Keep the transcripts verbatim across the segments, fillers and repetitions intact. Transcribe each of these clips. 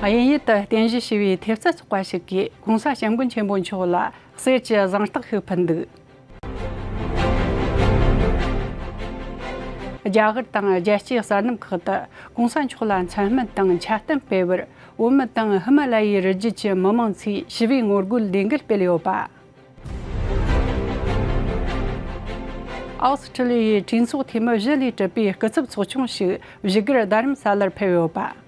དབྱིན་ཡུལ་དུ་རྟེན་གཞི་བྱས་པའི་ཐེབས་རྩ་ཚོགས་པ་ཞིག་གིས་གོང་ས་སྐྱབས་མགོན་ཆེན་པོ་མཆོག་ལ་གསེར་གྱི་གཟེངས་རྟགས་ཤིག་ཕུལ་འདུག་རྒྱ་གར་དང་རྒྱལ་སྤྱིའི་གསར་ལམ་ཁག་ཏུ་གོང་ས་མཆོག་ལ་མཚན་སྨད་དང་འཆར་གཏམ་སྤེལ་བར་བོད་མི་དང་ཧི་མ་ལ་ཡའི་རི་རྒྱུད་ཀྱི་མི་མང་ཚོས་ཞི་བའི་ངོ་རྒོལ་ལས་འགུལ་སྤེལ་ཡོད་པ། ཨའོ་སི་ཁྲི་ལི་ཡའི་གྲོས་ཚོགས་འཐུས་མི་བཞི་ལས་གྲུབ་པའི་སྐུ་ཚབ་ཚོགས་ཆུང་ཞིག་བཞུགས་སྒར་རྡ་རམ་ས་ལར་ཕེབས་ཡོད་པ།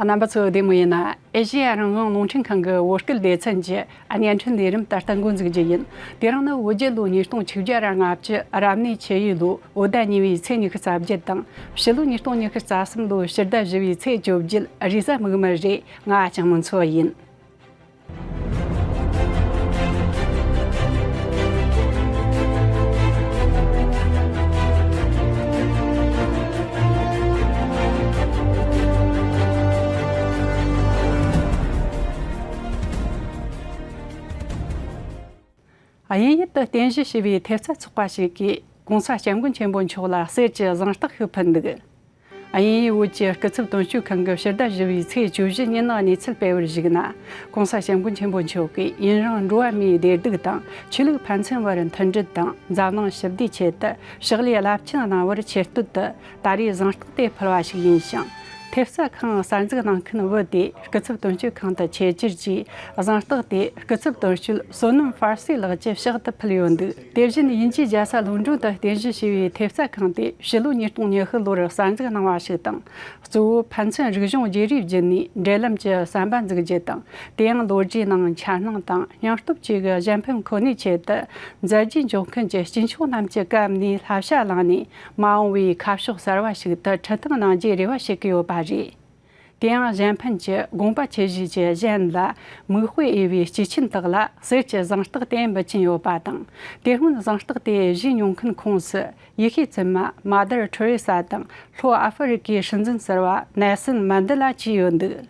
རྣམ་པ་ཚོ་བདེ་མོ་ཡིན་ན། ཨེ་ཤེ་ཡ་རང་དབང་རླུང་འཕྲིན་ཁང་གི་བོད་སྐད་སྡེ་ཚན་གྱི་བརྙན་འཕྲིན་ལས་རིམ་ད་ལྟ་འགོ་འཛུགས་རྒྱུ་ཡིན། དེ་རིང་ནི་བོད་རྒྱལ་ལོ་ཉིས་སྟོང་ཆིག་བརྒྱ་ར་ལྔ་བཅུ་རབ་གནས་ཆུ་ཡོས་ལོ་བོད་ཟླ་གཉིས་པའི་ཚེས་ཉི་ཤུ་རྩ་བརྒྱད་དང་། ཕྱི་ལོ་ཉིས་སྟོང་ཉི་ཤུ་རྩ་གསུམ་ལོའི་ཕྱི་ཟླ་བཞི་པའི་ཚེས་བཅོ་བརྒྱད་རེས་གཟའ་མིག་དམར་རེད། ང་ལྕང་མོ་མཚོ་ཡིན། དབྱིན་ཡུལ་དུ་རྟེན་གཞི་བྱས་པའི་ཐེབས་རྩ་ཚོགས་པ་ཞིག་གིས་གོང་ས་སྐྱབས་མགོན་ཆེན་པོ་མཆོག་ལ་གསེར་གྱི་གཟེངས་རྟགས་ཤིག་ཕུལ་འདུག་དབྱིན་ཡུལ་བོད་ཀྱི་སྐུ་ཚབ་དོན་གཅོད་ཁང་གི་ཕྱི་ཟླ་བཞི་པའི་ཚེས་བཅུ་བཞི་ཉིན་གནས་ཚུལ་སྤེལ་བར་གཞིགས་ན། གོང་ས་སྐྱབས་མགོན་ཆེན་པོ་མཆོག་གིས་ཡུན་རིང་འགྲོ་བ་མིའི་བདེ་སྡུག་དང་ཆོས་ལུགས་ཕན་ཚུན་བར་མཐུན་སྒྲིལ་དང་འཛམ་གླིང་ཞི་བདེའི་ཆེད་དུ་ཕྱག་ལས་རླབས་ཆེན་གནང་བར་ཆེ་བསྟོད་དུ། ད་རེས་གཟེངས་རྟགས་དེ་ཕུལ་བ་ཞིག་ཡིན་ཞིང་། ཐེབས་རྩ་ཁང་གསར་འཛུགས་གནང་མཁན་བུ་དེ་སྐུ་ཚབ་དོན་གཅོད་ཁང་དུ་ཆེད་བསྒྱུར་གྱིས། གཟེངས་རྟགས་དེ་སྐུ་ཚབ་དོན་གཅོད་བསོད་ནམས་ཧྥར་སི་ལགས་ཀྱི་ཕྱག་ཏུ་ཕུལ་ཡོད་འདུག་དེ་བཞིན་དབྱིན་ཇིའི་རྒྱལ་ས་ལོན་ཌོན་དུ་རྟེན་གཞི་བྱས་པའི་ཐེབས་རྩ་ཁང་དེ་ཕྱི་ལོ་ཉིས་སྟོང་ཉི་ཤུ་ལོར་གསར་འཛུགས་གནང་བ་ཞིག་དང་། གཙོ་བོ་ཕན་ཚུན་རིག་གཞུང་བརྗེ་རེས་བརྒྱུད་ནས་འབྲེལ་ལམ་གྱི་ཟམ་པ་འཛུགས་རྒྱུ་དང་། དེ་ཡང་ལོ་རྒྱུས་ནང་འཆར་སྣང་དང་སྙིང་སྟོབས་བཅས་ཀྱི་གཞན་ཕན་ཁོ་ནའི་ཆེད་དུ་མཛད་རྗེས་འཇོག་མཁན་གྱི་སྐྱེས་མཆོག་རྣམས་ཀྱི་བཀའ་ནས་བསླབ་བྱ་བླངས་ནས། མ་འོངས་པའི་ཁ་ཕྱོགས་གསར་བ་ཞིག་ཏུ་ཁྲིད་སྟོན་གནང་རྒྱུའི་རེ་བ་བྱེད་ཀྱི་ཡོད་པ་རེད། དེ་ཡང་གཞན་ཕན་གྱི་དགོངས་པ་ཆེ་བཞེས་ཀྱི་གཞན་ལ་མིག་དཔེ་འོས་པའི་སྐྱེས་ཆེན་དག་ལ་གསེར་གྱི་གཟེངས་རྟགས་དེ་འབུལ་གྱིན་ཡོད་པ་དང་། དེ་སྔོན་གཟེངས་རྟགས་དེ་བཞེས་མྱོང་མཁན་ཁོངས་སུ་ཡེ་ཤུའི་བཙུན་མ་མ་དར་ཐེ་རེ་ས་དང་། ལྷོ་ཨ་ཧྥེ་རི་ཀའི་སྲིད་འཛིན་ཟུར་པ་ནེལ་སན་མན་དེ་ལ་བཅས་ཡོད་འདུག་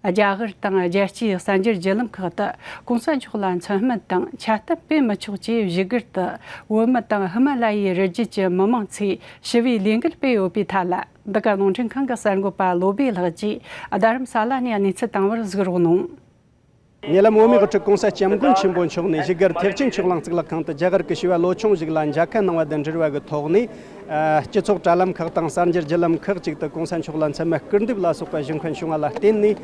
རྒྱ་གར་དང་རྒྱལ་སྤྱིའི་གསར་འགྱུར་བརྒྱུད་ལམ་ཁག་ཏུ་གོང་ས་མཆོག་ལ་མཚན་སྨད་དང་འཆལ་གཏམ་སྤེལ་མི་ཆོག་ཅེས་བཞུགས་སྒར་དུ་བོད་མི་དང་ཧི་མ་ལ་ཡའི་རི་རྒྱུད་ཀྱི་མི་མང་ཚོས་ཞི་བའི་ལས་འགུལ་སྤེལ་ཡོད་པའི་ཐད་ལ། འདི་ག་རླུང་འཕྲིན་ཁང་གི་གསར་འགོད་པ་བློ་བྷེ་ལགས་ཀྱིས་རྡ་རམ་ས་ལ་ནས་གནས་ཚུལ་བཏང་བར་གཟིགས་རོགས་གནང་། ཉེ་ལམ་བོད་མིའི་དབུ་ཁྲིད་གོང་ས་སྐྱབས་མགོན་ཆེན་པོ་མཆོག་ནས་བཞུགས་སྒར་ཐེག་ཆེན་ཆོས་གླིང་གཙུག་ལག་ཁང་དུ་རྒྱ་གར་གྱི་བྱིས་པ་ལོ་ཆུང་ཞིག་ལ་མཇལ་ཁ་གནང་བ་དང་འབྲེལ་བ་གི་ཐོག་ནས། ཨ། སྤྱི་ཚོགས་དྲ་ལམ་ཁག་དང་གསར་འགྱུར་བརྒྱུད་ལམ་ཁག་ཅིག་ཏུ་གོང་ས་མཆོག་ལ་མཚན་སྨད་སྐུར་འདེབས་ལ་སོགས་པ་ཞུ་མཁན་བྱུང་བ་ལ་བརྟེན་ནས།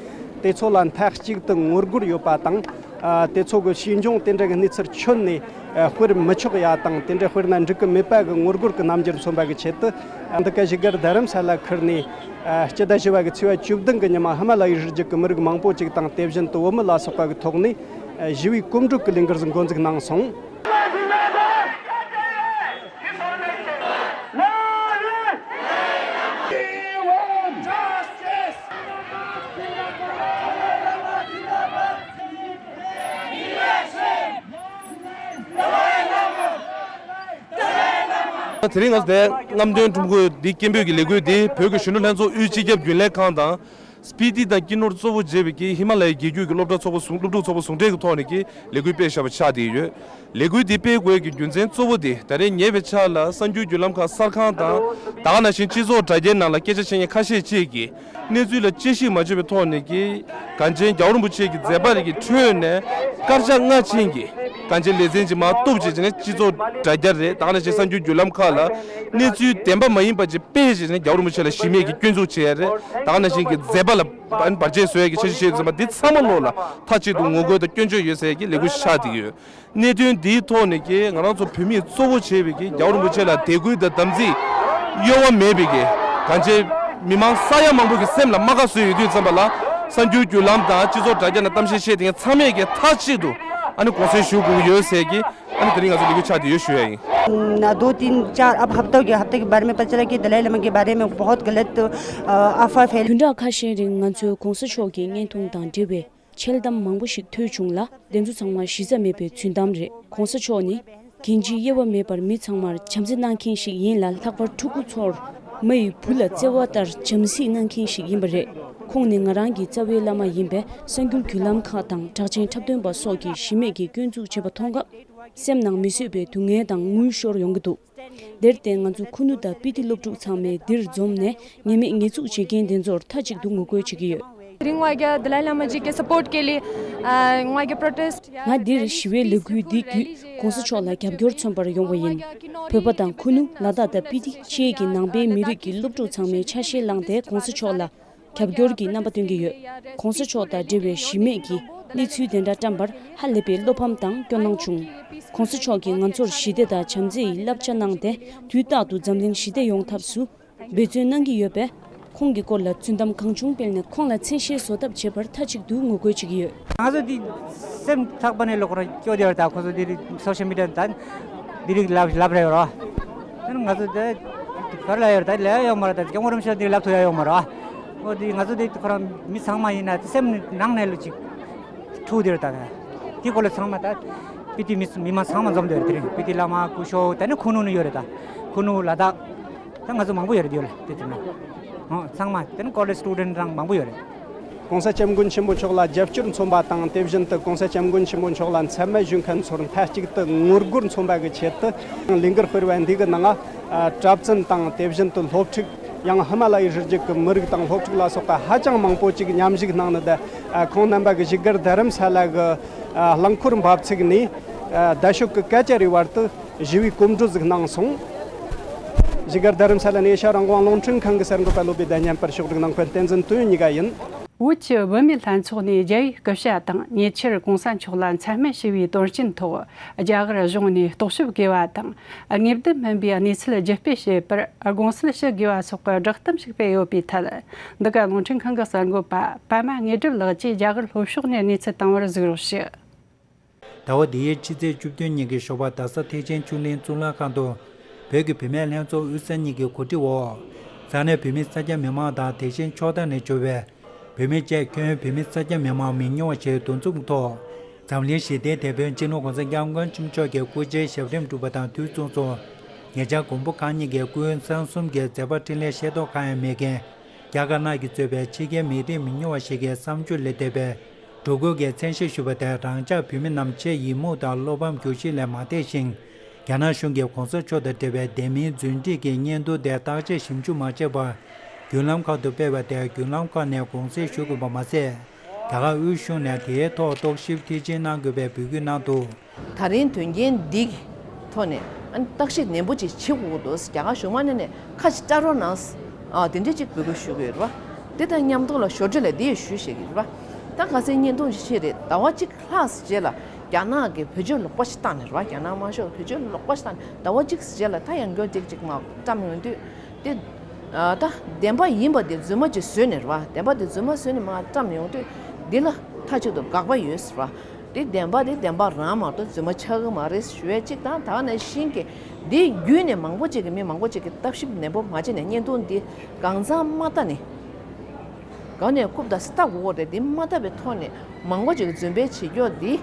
དེ་ཚོ་ལ་མཐའ་གཅིག་ཏུ་ངོ་རྒོལ་ཡོད་པ་དང་། ཨ། དེ་ཚོ་གི་ཤེས་འབྱུང་དེ་འདྲ་གི་གནས་ཚུལ་ཁྱོན་ནས། ཨ། སྤེལ་མི་ཆོག་ཡ་དང་། དེ་འདྲ་སྤེལ་ན་འགྲིག་གི་མེད་པ་གི་ངོ་རྒོལ་གི་རྣམ་འགྱུར་མཚོན་པ་གི་ཆེད་དུ། ཨ། འདི་ག་བཞུགས་སྒར་རྡ་རམ་ས་ལ་ཁུལ་ནས། ཨ། སྤྱི་ཟླ་བཞི་པ་གི་ཚེས་པ་བཅུ་བདུན་གི་ཉི་མ་ཧི་མ་ལ་ཡའི་རི་རྒྱུད་ཀྱི་མི་རིགས་མང་པོ་ཅིག་དང་། དེ་བཞིན་དུ་བོད་མི་ལ་སོགས་པ་གི་ཐོག་ནས། ཨ། ཞི་བའི་གོམ་བགྲོད་ཀྱི་ལས་འགུལ་ཟིག་འགོ་འཛུགས་གནང་སོང་། དེ་རིང་ང་ཚོ་དེ་རྔམ་སྟོན་ཁྲོམ་སྐོར་འདི་སྐད་འབོད་ཀྱི་ལས་འགུལ་འདི་བོད་ཀྱི་གཞོན་ནུ་ལྷན་ཚོགས་དབུས་སྤྱི་ཁྱབ་རྒྱུན་ལས་ཁང་དང་། སྤི་ཏི་དང་ཀི་ནོར་གཙོ་བོ་བྱས་པའི་གི་ཧི་མ་ལ་ཡའི་རྒྱལ་རྒྱུད་ཀྱི་སློབ་གྲྭ་ཚོགས་པ་ཟུང་། སློབ་ཕྲུག་ཚོགས་པ་ཟུང་འབྲེལ་གྱི་ཐོག་ནས་ཀྱི་ལས་འགུལ་སྤེལ་བཞག་པ་ཆགས་བསྡད་ཡོད། ལས་འགུལ་འདི་སྤེལ་དགོས་ཀྱི་རྒྱུ་མཚན་གཙོ་བོ་དེ། ད་རེས་ཉེ་བའི་ཆར་ལ་གསར་འགྱུར་བརྒྱུད་ལམ་ཁག་གསར་ཁང་དང་། ད་ག་ནང་བཞིན་སྤྱི་ཚོགས་དྲ་རྒྱའི་ནང་ལ་སྐད་ཆ་བཤད་མཁན་ཁ་ཤས་ཅིག་གིས་གནས་ཚུལ་ལ་དཔྱད་ཞིབ་མ་བྱས་པའི་ཐོག་ནས་ཀྱི་གངས་ཅན་རྒྱལ་བ་རིན་པོ་ཆེ་གི་མཛད་པ་རིགས་ཀྱི་ཁྲོད་ནས་སྐར་ཆ་ལྔ་ཕྱིན་གྱི་གངས་ཅན་ལེ་ཚན་ཅིག་མར་གཏུབ་བྱས་ནས་སྤྱི་ཚོགས་དྲ་རྒྱ་རེད། ད་ག་ནང་བཞིན་གསར་འགྱུར་བརྒྱུད་ལམ་ཁག་ལ་གནས་ཚུལ་བདེན་པ་མ་ཡིན་པ་ཅིག་སྤེལ་བྱས་ནས་རྒྱལ་བ་རིན་པོ་ཆེ་ལ་ཞི་མེད་ཀྱི་སྐྱོན་འཛུགས་བྱས་རེད། ད་ག་ནང་བཞིན་གྱི་མཛད་པ་ལ་བར་ཆད་བཟོ་ཡས་ཀྱི་འཆར་གཞི་བྱས་ཡོད་ཙམ་པ་འདི་ཚང་མ་ལོག་ལ་མཐའ་གཅིག་ཏུ་ངོ་རྒོལ་དང་སྐྱོན་བརྗོད་ཡོད་ཟེར་ཡས་ཀྱི་ལས་འགུལ་ཞིག་ཆགས་བསྡད་ཀྱི་ཡོད། གནད་དོན་འདིའི་ཐོག་ནས་ཀྱི་ང་རང་ཚོ་བོད་མིས་གཙོ་བོ་བྱས་པའི་ཀྱི་རྒྱལ་བ་རིན་པོ་ཆེ་ལ་དད་གུས་དང་དམ་ཚིག་གཡོ་བ་མེད་པའི་ཀྱི་གང་ཅི་མི་མང་ས་ཡ་མང་པོ་གི་སེམས་ལ་རྨ་ཁ་བཟོས་ཡོད་དུས་ཙམ་པ་ལ། གསར་འགྱུར་བརྒྱུད་ལམ་དང་སྤྱི་ཚོགས་དྲ་རྒྱ་ནང་གཏམ་བཤད་བཤད་དེ་ཚང་མས་ཀྱི་མཐའ་གཅིག་ཏུ་ཨ་ནི་དགོངས་སེལ་ཞུ་དགོས་ཀྱི་ཡོད་ཟེར་གྱི། ཨ་ནི་དེ་རིང་ང་ཚོ་ལས་འགུལ་ཆགས་བསྡད་ཡོད་ཞུ་ཡ་ཡིན། दो तीन चार, अब हफ्तों के, हफ्ते के बारे में पता चला कि दलाई लामा के बारे में बहुत गलत, अ, अफवाह फैल བདུན་ཕྲག་ཁ་ཤས་རིང་ང་ཚོས་གོང་ས་མཆོག་གི་བརྙན་ཐུང་དང་འབྲེལ་བའི་འཆལ་གཏམ་མང་པོ་ཞིག་ཐོས་བྱུང་ལ། དེ་ཚོ་ཚང་མ་གཞི་རྩ་མེད་པའི་རྫུན་གཏམ་རེད། གོང་ས་མཆོག་ནི་གིན་ཇི་དབྱེ་བ་མེད་པར་མི་ཚང་མར་བྱམས་བརྩེ་གནང་མཁན་ཞིག་ཡིན་ལ། ལྷག་པར་ཕྲུ་གུ་ཚོར་མ་ཡི་བུ་ལ་བརྩེ་བ་ལྟར་བྱམས་བརྩེ་གནང་མཁན་ཞིག་ཡིན་པ་རེད། ཁོང་ནི་ང་རང་གི་རྩ་བའི་བླ་མ་ཡིན་པས། གསར་འགྱུར་བརྒྱུད་ལམ་ཁག་དང་གྲགས་ཅན་འཁྲབ་སྟོན་པ་སོགས་ཀྱིས་གཞི་མེད་ཀྱི་སྐྱོན་འཛུགས་བྱས་པ་མཐོང་སྐབས། སེམས་ནང་མི་བཟོད་པའི་སྡུག་བསྔལ་དང་ངུ་ཤོར་ཡོང་གི་འདུག་དེར་བརྟེན་ང་ཚོ་ཁུ་ནུ་དང་སྤི་ཏི་སློབ་ཕྲུག་ཚང་མས་འདིར་འཛོམས་ནས་ཉེས་མེད་ཉེས་འཛུགས་བྱེད་མཁན་དེ་ཚོར་མཐའ་གཅིག་ཏུ་ངོ་རྒོལ་བྱེད་ཀྱི་ཡོད། ང་འདིར་ཞི་བའི་ལས་འགུལ་འདི་བརྒྱུད་གོང་ས་མཆོག་ལ་རྒྱབ་སྐྱོར་མཚོན་པར་ཡོང་བ་ཡིན། བོད་པ་དང་ཁུ་ནུ་ལ་དྭགས་དང་སྤི་ཏི་བཅས་ཀྱི་ནང་པའི་མི་རིགས་ཀྱི་སློབ་ཕྲུག་ཚང་མས་ཆ་ཤས་བླངས་ཏེ་གོང་ས་མཆོག་ལ་རྒྱབ་སྐྱོར་གྱི་རྣམ་པ་སྟོན་གྱི་ཡོད། གོང་ས་མཆོག་དང་འབྲེལ་བའི་གཞི་མེད་ཀྱི་གནས་ཚུལ་དེ་འདྲ་བཀྲམ་པར་ཧ་ལས་པའི་བློ་ཕམ་དང་སྐྱོ་སྣང་བྱུང་། གོང་ས་མཆོག་གིས་ང་ཚོར་ཞི་བདེ་དང་བྱམས་བརྩེ་ཡི་བསླབ་བྱ་གནང་སྟེ། དུས་རྟག་ཏུ་འཛམ་གླིང་ཞི་བདེ་ཡོང་ཐབས་སུ་འབད་བརྩོན་གནང་གི་ཡོད་པས། ཁོང་གི་སྐོར་ལ་རྫུན་གཏམ་གང་བྱུང་སྤེལ་ནས་ཁོང་ལ་མཚན་ཤས་བཟོ་ཐབས་བྱེད་པར་མཐའ་གཅིག་ཏུ་ངོ་རྒོལ་བྱེད་ཀྱི་ཡོད། ང་ཚོ་འདི་སེམས་ཐག་པ་ནས་ལོག་ར་སྐྱོ་དེ་ར། ད་ཁོ་ཚོ་འདི་རིགས་སོ་ཤལ་མི་ཌི་ཡ་ད་འདི་རིགས་ལབ་ལབ་རེད་རོ། དེ་ནི་ང་ཚོ་དེ་གར་ལ་ཡོད་ར། ད་ལས་ཡོད་མ་ར། ད་སྐྱབས་མགོན་རིན་པོ་ཆེ་འདི་ལབ་ཐུབ་ཡ་ཡོད་མ་ར། འོ་འདི་ང་ཚོ་འདི་ཁོ་རང་མི་ཚང་མ་ཡིན་ན་དེ་སེམས་ནང་ནས་ལོ་ཅིག་འཁྲུག་དེ་ར། ད་དེ་སྐོར་ལ་ཚང་མ་ད་སྤི་ཏི་མི་མི་མང་ཚང་མ་འཛོམས་དེ་ར། དེ་རིང་སྤི་ཏི་བླ་མ་སྐུ་ཞབས་དེ་ནི་ཁུ་ནུ་ནི་ཡོད་རེད། ད་ཁུ་ནུ་ལ་དྭགས། ད་ང་ཚོ་མང་པོ་ཡོད་རེད། དེ་ལ་དེ་དེ་ན་ཨོ་ཚང་མ་དེ་ནི་ཀོ་ལེཇ་སི་ཊུ་ཌེན་ཊི་རང་མང་པོ་ཡོད་རེད། ྋགོང་ས་ྋསྐྱབས་མགོན་ཆེན་པོ་མཆོག་ལ་རྒྱབ་སྐྱོར་མཚོན་པ་དང་། དེ་བཞིན་དུ་ྋགོང་ས་ྋསྐྱབས་མགོན་ཆེན་པོ་མཆོག་ལ་མཚན་སྨད་ཞུ་མཁན་ཚོར་མཐའ་གཅིག་ཏུ་ངོ་རྒོལ་མཚོན་པ་གི་ཆེད་དུ་ལས་འགུལ་སྤེལ་བ་འདི་གི་ནང་ཨ་གྲྭ་བཙུན་དང་། དེ་བཞིན་དུ་སློབ་ཕྲུག་ཡང་ཧི་མ་ལ་ཡའི་རི་རྒྱུད་ཀྱི་མི་རིགས་དང་སློབ་ཕྲུག་ལ་སོགས་པ་ཧ་ཅང་མང་པོ་ཅིག་མཉམ་ཞུགས་གནང་ནས། ད་ཨ་ཁོང་རྣམ་པ་གི་བཞུགས་སྒར་རྡ་རམ་ས་ལ་གི་ཨ་རླངས་འཁོར་འབབ་ཚིགས་ནས་ཨ་རྡ་ཤོད་ཀྱི་སྐད་ཆ་རེ་བར་དུ་ཞི་བའི་གོམ་བགྲོད་ཟིག་གནང་སོང་། བཞུགས་སྒར་རྡ་རམ་ས་ལ་ནས་ཨེ་ཤ་ཡ་རང་དབང་རླུང་འཕྲིན་ཁང་གི་གསར་འགོད་པ་སློབ་དཔོན་བདེ་ཉམས་པར་ཕྱོགས་སྒྲིག་གནང་མཁན་བསྟན་འཛིན་དོན་གཉིས་ཀ་ཡིན། བོད་ཀྱི་བུད་མེད་ལྷན་ཚོགས་ནས་རྒྱ་ཡིག་སྐད་བཤད་དང་། ཉེ་ཆར་ྋགོང་ས་མཆོག་ལ་མཚན་སྨད་ཞུ་བའི་དོན་རྐྱེན་ཐོག་རྒྱ་གར་གཞུང་ནས་རྟོག་ཞིབ་དགོས་པ་དང་། དངོས་བདེན་མིན་པའི་གནས་ཚུལ་བརྒྱུད་སྤེལ་བྱས་པར་དགོངས་སེལ་ཞུ་དགོས་པ་སོགས་ཀྱི་བསྒྲགས་གཏམ་ཞིག་སྤེལ་ཡོད་པའི་ཐད། འདི་ག་རླུང་འཕྲིན་ཁང་གི་གསར་འགོད་པ་པདྨ་དངོས་གྲུབ་ལགས་ཀྱིས་རྒྱ་གར་ལྷོ་ཕྱོགས་ནས་གནས་ཚུལ་བཏང་བར་གཟིགས་རོགས་ཞུ། ཟླ་བ་འདིའི་ཕྱི་ཚེས་བཅུ་བདུན་ཉིན་གྱི་ཞོགས་པ་རྡ་ས་ཐེག་ཆེན་ཆོས་གླིང་གཙུག་ལག་ཁང་དུ། བོད་ཀྱི་བུད་མེད་ལྷན་ཚོགས་དབུས་ས་གཉིས་ཀྱི་གོ་སྒྲིག་འོག་ས་གནས་བོད་མི་སེར་སྐྱ་མི་མང་དང་། དེ་བཞིན་ཕྱོགས་མཐའ་ནས་འབྱོར་བའི་བུད་མེད་བཅས་ཁྱོན་བོད་མི་སེར་སྐྱ་མི་མང་མི་ཉུང་བ་ཞིག་འདུ་འཛོམས་ཐོག་འཛམ་གླིང་ཞི་བདེའི་དེད་དཔོན་སྤྱི་ནོར་ྋགོང་ས་ྋསྐྱབས་མགོན་ཆེན་པོ་མཆོག་གི་སྐུ་ཕྱྭའི་ཞབས་རིམ་བསྒྲུབས་པ་དང་དུས་མཚུངས་སུ། ཉེ་ཆར་མགོན་པོ་གང་ཉིད་ཀྱི་སྐུའི་མཚན་གསུམ་གྱི་མཛད་པ་འཕྲིན་ལས་ཤེས་རྟོགས་གང་ཡང་མེད་མཁན། རྒྱ་དཀར་ནག་གིས་གཙོས་པའི་ཕྱི་རྒྱལ་མི་རིགས་མི་ཉུང་བ་ཞིག་གི་བསམ་སྤྱོད་ལས་འདས་པའི་འགྲོ་ཁུལ་གྱི་མཚན་གཞི་ཞུ་བ་དེ། རང་ཅག་བོད་མི་རྣམས་ཆེས་ཡིད་མུག་དང་བློ་ཕམ་འགྱུར་གཞི་ལས་མ་འདས་ཤིང་། རྒྱ་ནག་གཞུང་གིས་ྋགོང་ས་མཆོག་དང་འབྲེལ་བའི་དེ་མིན་རྫུན་སྒྲིག་གི་བརྙན་ཐུང་དེ་བརྟག་དཔྱད་ཞིབ་འཇུག་མ་བྱས་པར་བརྒྱུད་ལམ་ཁག་ཏུ་སྤེལ་བ་དེར་བརྒྱུད་ལམ་ཁག་ནས་དགོངས་སེལ་ཞུ་དགོས་པ་མ་ཟད། རྒྱ་གར་དབུས་གཞུང་ནས་དེའི་ཐོག་རྟོག་ཞིབ་མཐིལ་ཕྱིན་གནང་དགོས་པའི་འབོད་སྐུལ་གནང་འདུག། ད་རིང་དོན་རྐྱེན་འདི་གི་ཐོག་ནས་ཨ་ནི་བརྟག་ཞིབ་ནན་པོ་ཅིག་བྱེད་དགོས་ཀྱི་འདུག། རྒྱ་གར་གཞུང་མ་ནས་ནས་ཁ་ཅིག་བཀྲ་རོགས་གནང་། ཨ་དེ་འདྲས་ཅིག་འབོད་སྐུལ་ཞུ་གི་ཡོད་རེད་པ། དེ་དང་མཉམ་དུ་ལ་ཞོར་འཕྲོས་ལ་འདི་ཡང་ཞུ་བཤད་ཀྱི་རེད་པ། ད་ག་ཚོད་བརྙན་ཐུང་ཅིག་བྱས་རེད། ཟླ་བ་གཅིག་ལྷག་ཙམ་རྗེས་ལ་རྒྱ་ནག་གིས་བེད་སྤྱོད་ལོག་པ་ཞིག་བཏང་ནས་རེད་པ། རྒྱ་ནག་དམར་ཤོག་བེད་སྤྱོད་ལོག་པ་ཞིག་བཏང་ནས་ཟླ་བ་གཅིག་རྗེས་ལ་ད་ཡང་བསྐྱར་ཅིག་ཅིག་མར་བཀྲམ་ཡོང་དུས། དེ་ཨ་ད་བདེན་པ་ཡིན་པ་དེ་རྫུན་མ་ཅིག་བཟོས་ནས་རེད་པ། བདེན་པ་དེ་རྫུན་མ་བཟོས་ནས་མར་བཀྲམ་ཡོང་དུས་འདི་ལ་མཐའ་གཅིག་ཏུ་དགག་པ་ཡོད་ཟེར་བ། དེ་བདེན་པ་དེ་བདེན་པ་རང་མ་གཏོགས་རྫུན་མ་ཆགས་ཀྱི་མ་རེད་ཞུ་ཡས་གཅིག་དང་། ད་ག་ནང་བཞིན་གྱི་འདི་བརྒྱུད་ནས་མང་པོ་ཅིག་གིས་མི་མང་པོ་ཅིག་གིས་བརྟག་ཞིབ་ནན་པོ་མ་བྱས་ནས་བརྙན་ཐུང་འདི་གང་ཚང་མ་ལྟ་ནས། གང་ནས་རྐུབ་ད་སི་ལྟ་དགོས་རེད། འདི་མ་ལྟ་བའི་ཐོག་ནས་མང་པོ་ཅིག་གིས་རྫུན་སྤེལ་བྱེད་རྒྱུ་འདི་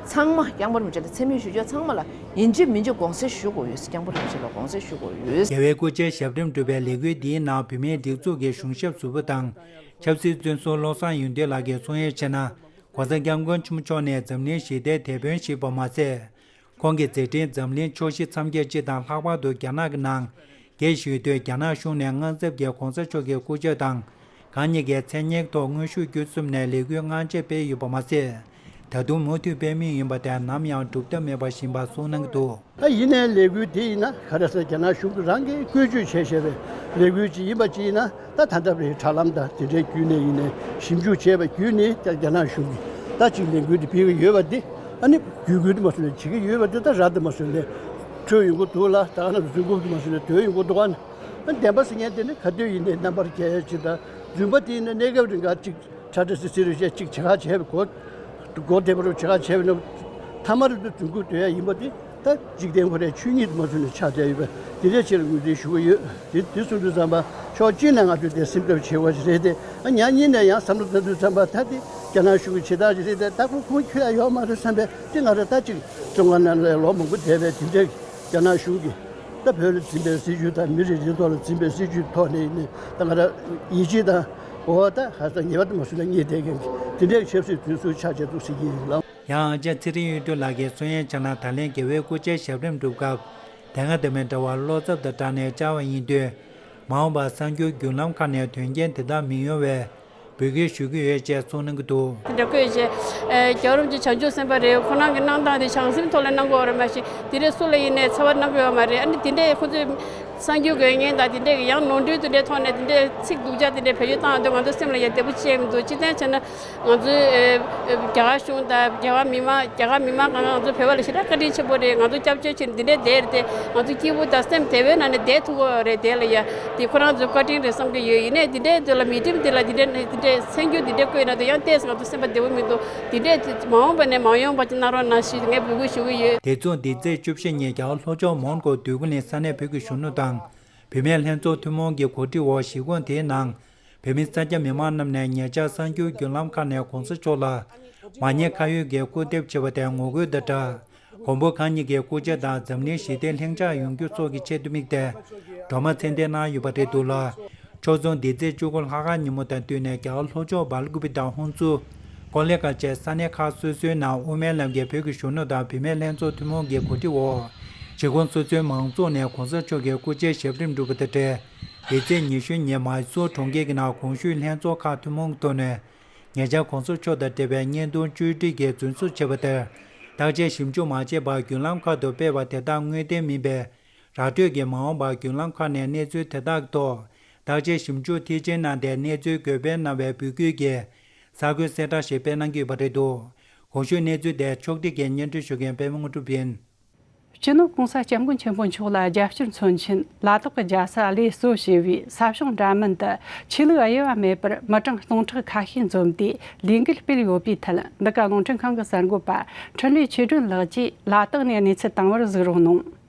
ཚང་མ་རྐྱང་པར་མི་བྱེད་ལ་མཚན་སྨད་ཞུ་རྒྱུ་ཚང་མ་ལ་ཡིན་གཅིག་མིན་གཅིག་དགོངས་སེལ་ཞུ་དགོས་ཡོད། རྐྱང་པར་མི་བྱེད་ལ་དགོངས་སེལ་ཞུ་དགོས་ཡོད། རྒྱལ་བའི་སྐུ་ཕྱྭའི་ཞབས་རིམ་སྒྲུབ་པའི་ལས་འགུལ་འདིའི་ནང་བོད་མིའི་སྒྲིག་འཛུགས་ཀྱི་གཞུང་ཞབས་ཟུར་པ་དང་། ཆབ་སྲིད་བཙོན་ཟུར་བློ་བཟང་ཡོན་ཏན་ལགས་ཀྱིས་གསུང་ཡོལ་བྱས་ན། ྋགོང་ས་ྋསྐྱབས་མགོན་ཆེན་པོ་མཆོག་ནི་འཛམ་གླིང་ཞི་བདེའི་དེད་དཔོན་ཞིག་ཡིན་པ་མ་ཟད། ཁོང་གི་མཛད་འཕྲིན་འཛམ་གླིང་ཕྱོགས་བཞི་མཚམས་བརྒྱད་སྤྱི་དང་ལྷག་པར་དུ་རྒྱ་ནག་གི་ནང་རྒྱས་བཞུགས་དུས། རྒྱ་ནག་གཞུང་ནས་དངངས་འཚབ་ཀྱིས་གོང་ས་མཆོག་གི་སྐུ་ཕྱྭ་དང་། གང་ཉིད་ཀྱི་མཚན་སྙན་ཐོག་དངོས་ཤུགས་བརྒྱུད་གསུམ་ནས་ལས་འགུལ་སྔ་རྗེས་སྤེལ་ཡོད་པ་མ་ཟད། ད་དུང་མུ་མཐུད་སྤེལ་མུས་ཡིན་པ་དེ་ནམ་ཡང་འགྲུབ་ཐབས་མེད་པ་ཡིན་པ་གསུངས་གནང་གི་འདུག། ད་ཡིན་ནའི་ལས་འགུལ་དེ་ཡིན་ན་ག་རེ་ཟེར། རྒྱ་ནག་གཞུང་གིས་རང་གིས་བཀོལ་སྤྱོད་བྱས་བྱས་པའི་ལས་འགུལ་ཅིག་ཡིན་པ་ཅིག་ཡིན་ན། ད་ད་ལྟ་བའི་དྲ་ལམ་དང་དེ་འདྲའི་བརྒྱུད་ནས་ཡིན་ནའི་ཞིབ་འཇུག་བྱས་པ་བརྒྱུད་ནས། ད་རྒྱ་ནག་གཞུང་གིས་ད་ཅིག་ལས་འགུལ་དེ་སྤེལ་གྱི་ཡོད་པ་འདི། ཨ་ནི་བརྒྱུད་སྐུལ་དུ་མ་སོང་ནས་བྱེད་ཀྱི་ཡོད་པ་འདི། ད་ར་དུ་མ་སོང་ནས་འཕྲོད་ཡོང་གི་འདུག་ལ། ད་ག་ན་རྫུན་རྐུབ་དུ་མ་སོང་ནས་དོད་ཡོང་གི་འདུག་ག་ན། ཨ་བདེན་པ་ཟེར་མཁན་དེ་ནི་ག་དུས་ཡིན་ནའི་རྣམ་པར་རྒྱལ་ཡ་ཅིག་དང་། རྫུན་པ་དེ་ཡིན་ན་གནས་སྐབས་རིང་ག་ཅིག་ཁྲ་ཁྲ་སི་སི་རུ་བཤད་ཅིག་བྱེད་ཁ་བྱས་པའི་གོ། གོ་བདེ་པོ་རུ་བྱེད་ཁ་བྱས་པའི་ནང་། ཐ་མ་རུ་དུ་རྫུན་རྐུབ་དོད་ཡ་ཡིན་པ་དེ། ད་འཇིག་རྟེན་ཁོ་རའི་ཆོས་ཉིད་དུ་མ་ཚུད་ནས་ཆགས་བསྡད་ཡོད་པ་དེ་འདྲའི་ཆེད་ལ་ངོས་འཛིན་ཞུ་གི་ཡོད། དེ་དེ་གསུང་དུས་ཙམ་པ་ཕྱོགས་གཅིག་ནས་ང་ཚོས་དེ་སེམས་འཚབ་བྱེད་དགོས་ཞིག་རེད་དེ། ཨ་ཉག་གཉིས་ནས་ཡང་བསམ་བློ་བཏང་དུས་ཙམ་པ་ད་དེ་རྒྱ་ནག་གཞུང་གི་བྱེད་སྟངས་ཞིག་རེད་དེ། ད་ཁོ་ཁོང་ཁྱོད་ཡ་ཡོད་མ་རེད་བསམ་པའི་དེ། ང་རང་ད་ཅིག་བཙོན་ཁང་ནང་ལ་ལོ་མང་པོ་བསྡད་པའི་དེ་འདྲའི་རྒྱ་ནག་གཞུང་གིས་ད་བོད་ལ་འཛིན་པའི་སྲིད་བྱུས་དང་མི་རིགས་རིགས་ཐོག་ལ་འཛིན་པའི་སྲིད་བྱུས་ཐོག་ནས་ཡིན་ནའི་ད་ང་རང་ཡིད་ཆེས་དང་། འོ་ད་ཧ་ཅང་ངེས་པ་དུ་མ་སུ་ལ་ངེས་བསྡད་མཁན་གྱི་དེ་འདྲའི་ཆབ་སྲིད་དུས་སུ་ཆགས་བྱས་འདུག་ཟེར་གྱི་ཡིན་ལགས། ཡང་ཨ་ཅག་ཚེ་རིང་གཡུ་སྒྲོན་ལགས་ཀྱིས་གསུང་ཡས་ཆ་ནས། ད་ལན་རྒྱལ་བའི་སྐུ་ཕྱྭའི་ཞབས་རིམ་སྒྲུབ་སྐབས་དེ་སྔ་དང་མི་འདྲ་བར་བློ་འཚབ་དང་སྦྲགས་ནས་བཅར་བ་ཡིན་དུས། མ་འོངས་པར་གསར་འགྱུར་བརྒྱུད་ལམ་ཁག་ནས་དོན་རྐྱེན་དེ་དག་མི་ཡོང་བའི་འབོད་སྐུལ་ཞུ་གི་ཡོད་ཅེས་གསུངས་གནང་གི་འདུག། དེ་འདྲ་བཀོད་བྱས། ཨེ། རྒྱལ་བ་རིན་པོ་ཆེ་བྱང་ཆུབ་སེམས་དཔའ་རེད། ཁོ་རང་གི་གནང་སྟངས་དེ་བྱང་སེམས་ཐོག་ལ་གནང་དགོས་པ་རེད། མ་གཞི་དེ་རིང་སུ་ལ་ཡིན་ནའི་ཚ་བ་གནང་གི་ཡོད་མ་རེད། ཨ་ནི་དེ་འདྲས་ཁོ་ཚོས་གསར་འགྱུར་འགོད་མཁན་དང་དེ་འདྲས་ཀྱི་ཡང་ནོར་འཁྲུལ་དེ་འདྲས་ཐོག་ནས་དེ་འདྲས་ཚིག་སྡུག་ཅག་དེ་འདྲས་བེད་སྤྱོད་བཏང་ཡོང་དུས་ང་ཚོ་སེམས་ལ་ཡང་བདེ་པོ་བྱས་མི་འདུག། སྤྱིར་བཏང་བྱས་ན་ང་ཚོའི། ཨེ། རྒྱ་གར་གཞུང་དང་རྒྱ་གར་མི་མང་། རྒྱ་གར་མི་མང་གང་ག་ང་ཚོ་བོད་པ་ལ་ཞེ་དྲག་བཀའ་དྲིན་ཆེན་པོ་རེད། ང་ཚོ་སྐྱབས་བཅོལ་ཕྱིན་འདི་འདྲས་བསྡད་རེད་དེ། ང་ཚོ་སྐྱིད་པོ་དང་སེམས་བདེ་བོའི་ནང་ནས་བསྡད་ཐུབ་ཀྱི་རེད། དེ་ལ་ཡ་དེ་ཁོ་རང་ཚོའི་བཀའ་དྲིན་རེད་བསམ་གྱི་ཡོད། ཡིན་ནའི་འདི་འདྲའི་དུས་ལ་མི་ཁྲིམས་འདི་ལ་འདི་འདྲའི་འདི་འདྲའི་གསར་འགྱུར་འདི་འདྲའི་བཀོད་ན་དེ་ཡང་ཏོག་ཙམ་ང་ཚོ་སེམས་པ་བདེ་པོ་མི་འདུག། འདི་འདྲའི་དུས་མ་འོངས་པ་ནས་མ་ཡོང་བ་ཅིག་གནང་རོགས་གནང་ཞེས་ངས་འབོད་སྐུལ་ཞུ་གི་ཡོད། དེ་མཚུངས་འདི་ཚེས་བཅུ་བཞི་ཉིན་རྒྱ་གར་ལྷོ་ཕྱོགས་མོན་གྷོ་འདོད་རྒུ་གླིང་ས་གནས་བོད་ཀྱི་གཞོན་ནུ་དང་། བུད་མེད་ལྷན་ཚོགས་ཐུན་མོང་གི་གོ་སྒྲིག་འོག་གཞིས་ཁོངས་དེའི་ནང་བོད་མི་སེར་སྐྱ་མི་མང་རྣམས་ནས་ཉེ་ཆར་གསར་འགྱུར་བརྒྱུད་ལམ་ཁག་ནས་གོང་ས་མཆོག་ལ་མ་ཉེས་ཁ་གཡོགས་ཀྱི་སྐུར་འདེབས་བྱས་པ་དེར་ངོ་རྒོལ་དང་སྦྲགས། མགོན་པོ་གང་ཉིད་ཀྱི་སྐུ་ཕྱྭ་དང་འཛམ་གླིང་ཞི་བདེ་ལྷིང་འཇགས་ཡོང་རྒྱུ་སོགས་ཀྱི་ཆེད་དུ་དམིགས་ཏེ་སྒྲོལ་མ་མཚན་འདོན་གནང་ཡོད་པ་རེད་འདུག་ལ། ཕྱོགས་མཚུངས་འདི་ཚེས་བཅུ་དགུ་ལྷག་དཀར་ཉིན་མོ་དང་བསྟུན་ནས་རྒྱ་གར་ལྷོ་ཕྱོགས་སྦེལ་ཀུ་པེ་དང་ཧོན་སུར། ཀོ་ལེ་གྷལ་བཅས་ས་གནས་ཁག་སོ་སོའི་ནང་དབུ་མའི་ལམ་གྱི་བོད་ཀྱི་གཞོན་ནུ་དང་བུད་མེད་ལྷན་ཚོགས་ཐུན་མོང་གི་གོ་སྒྲིག་འོག་གཞིས་ཁོངས་སོ་སོའི་མང་ཚོགས་ནས་གོང་ས་མཆོག་གི་སྐུ་ཕྱྭའི་ཞབས་རིམ་སྒྲུབ་པ་དང་འབྲེལ། འདི་ཚེས་ཉི་ཤུ་ཉིན་མཱི་སུར་གྲོང་ཁྱེར་གྱི་ནང་གོང་ཞུས་ལྷན་ཚོགས་ཁག་ཐུན་མོང་གི་ཐོག་ནས་ཉེ་ཆར་གོང་ས་མཆོག་དང་འབྲེལ་བའི་བརྙན་ཐུང་བཅོས་སྒྲིག་གིས་རྫུན་བཟོ་བྱས་པ་ལྟར། བརྟག་དཔྱད་ཞིབ་འཇུག་མ་བྱས་པར་བརྒྱུད་ལམ་ཁག་ཏུ་སྤེལ་བ་དེ་དག་དངོས་བདེན་མིན་པས། ར་སྤྲོད་ཀྱིས་མ་འོངས་པར་བརྒྱུད་ལམ་ཁག་ནས་གནས་ཚུལ་དེ་དག་གི་ཐོག་བརྟག་དཔྱད་ཞིབ་འཇུག་མཐིལ་ཕྱིན་གནང་སྟེ་གནས་ཚུལ་འགོད་སྤེལ་གནང་བའི་འབོད་སྐུལ་གྱིས་གསར་འགོད་གསལ་བསྒྲགས་ཤིག་སྤེལ་གནང་གི་ཡོད་པ་རེད་འདུག། གོང་ཞུས་གནས་ཚུལ་དེ་ཕྱོགས་སྒྲིག་གིས་སྙན་སྒྲོན་ཞུ་མཁན་པད་མ་དངོས་གྲུབ་ཡིན། སྤྱི་ནོར་༸གོང་ས་༸སྐྱབས་མགོན་ཆེན་པོ་མཆོག་ལ་རྒྱབ་སྐྱོར་མཚོན་ཆེད་ལ་དྭགས་ཀྱི་རྒྱལ་ས་གླེ་བཙོ་ཞེས་པའི་ས་ཞིང་འདྲ་མིན་དུ་ཆོས་ལུགས་དབྱེ་བ་མེད་པར་མི་གྲངས་སྟོང་ཕྲག་ཁ་ཤས་འཛོམས་ཏེ་ལས་འགུལ་སྤེལ་ཡོད་པའི་ཐད། འདི་ག་རླུང་འཕྲིན་ཁང་གི་གསར་འགོད་པ་འཕྲིན་ལས་ཆོས་སྒྲོན་ལགས་ཀྱིས་ལ་དྭགས་ནས་གནས་ཚུལ་བཏང་བར་གཟིགས་རོགས་གནང་།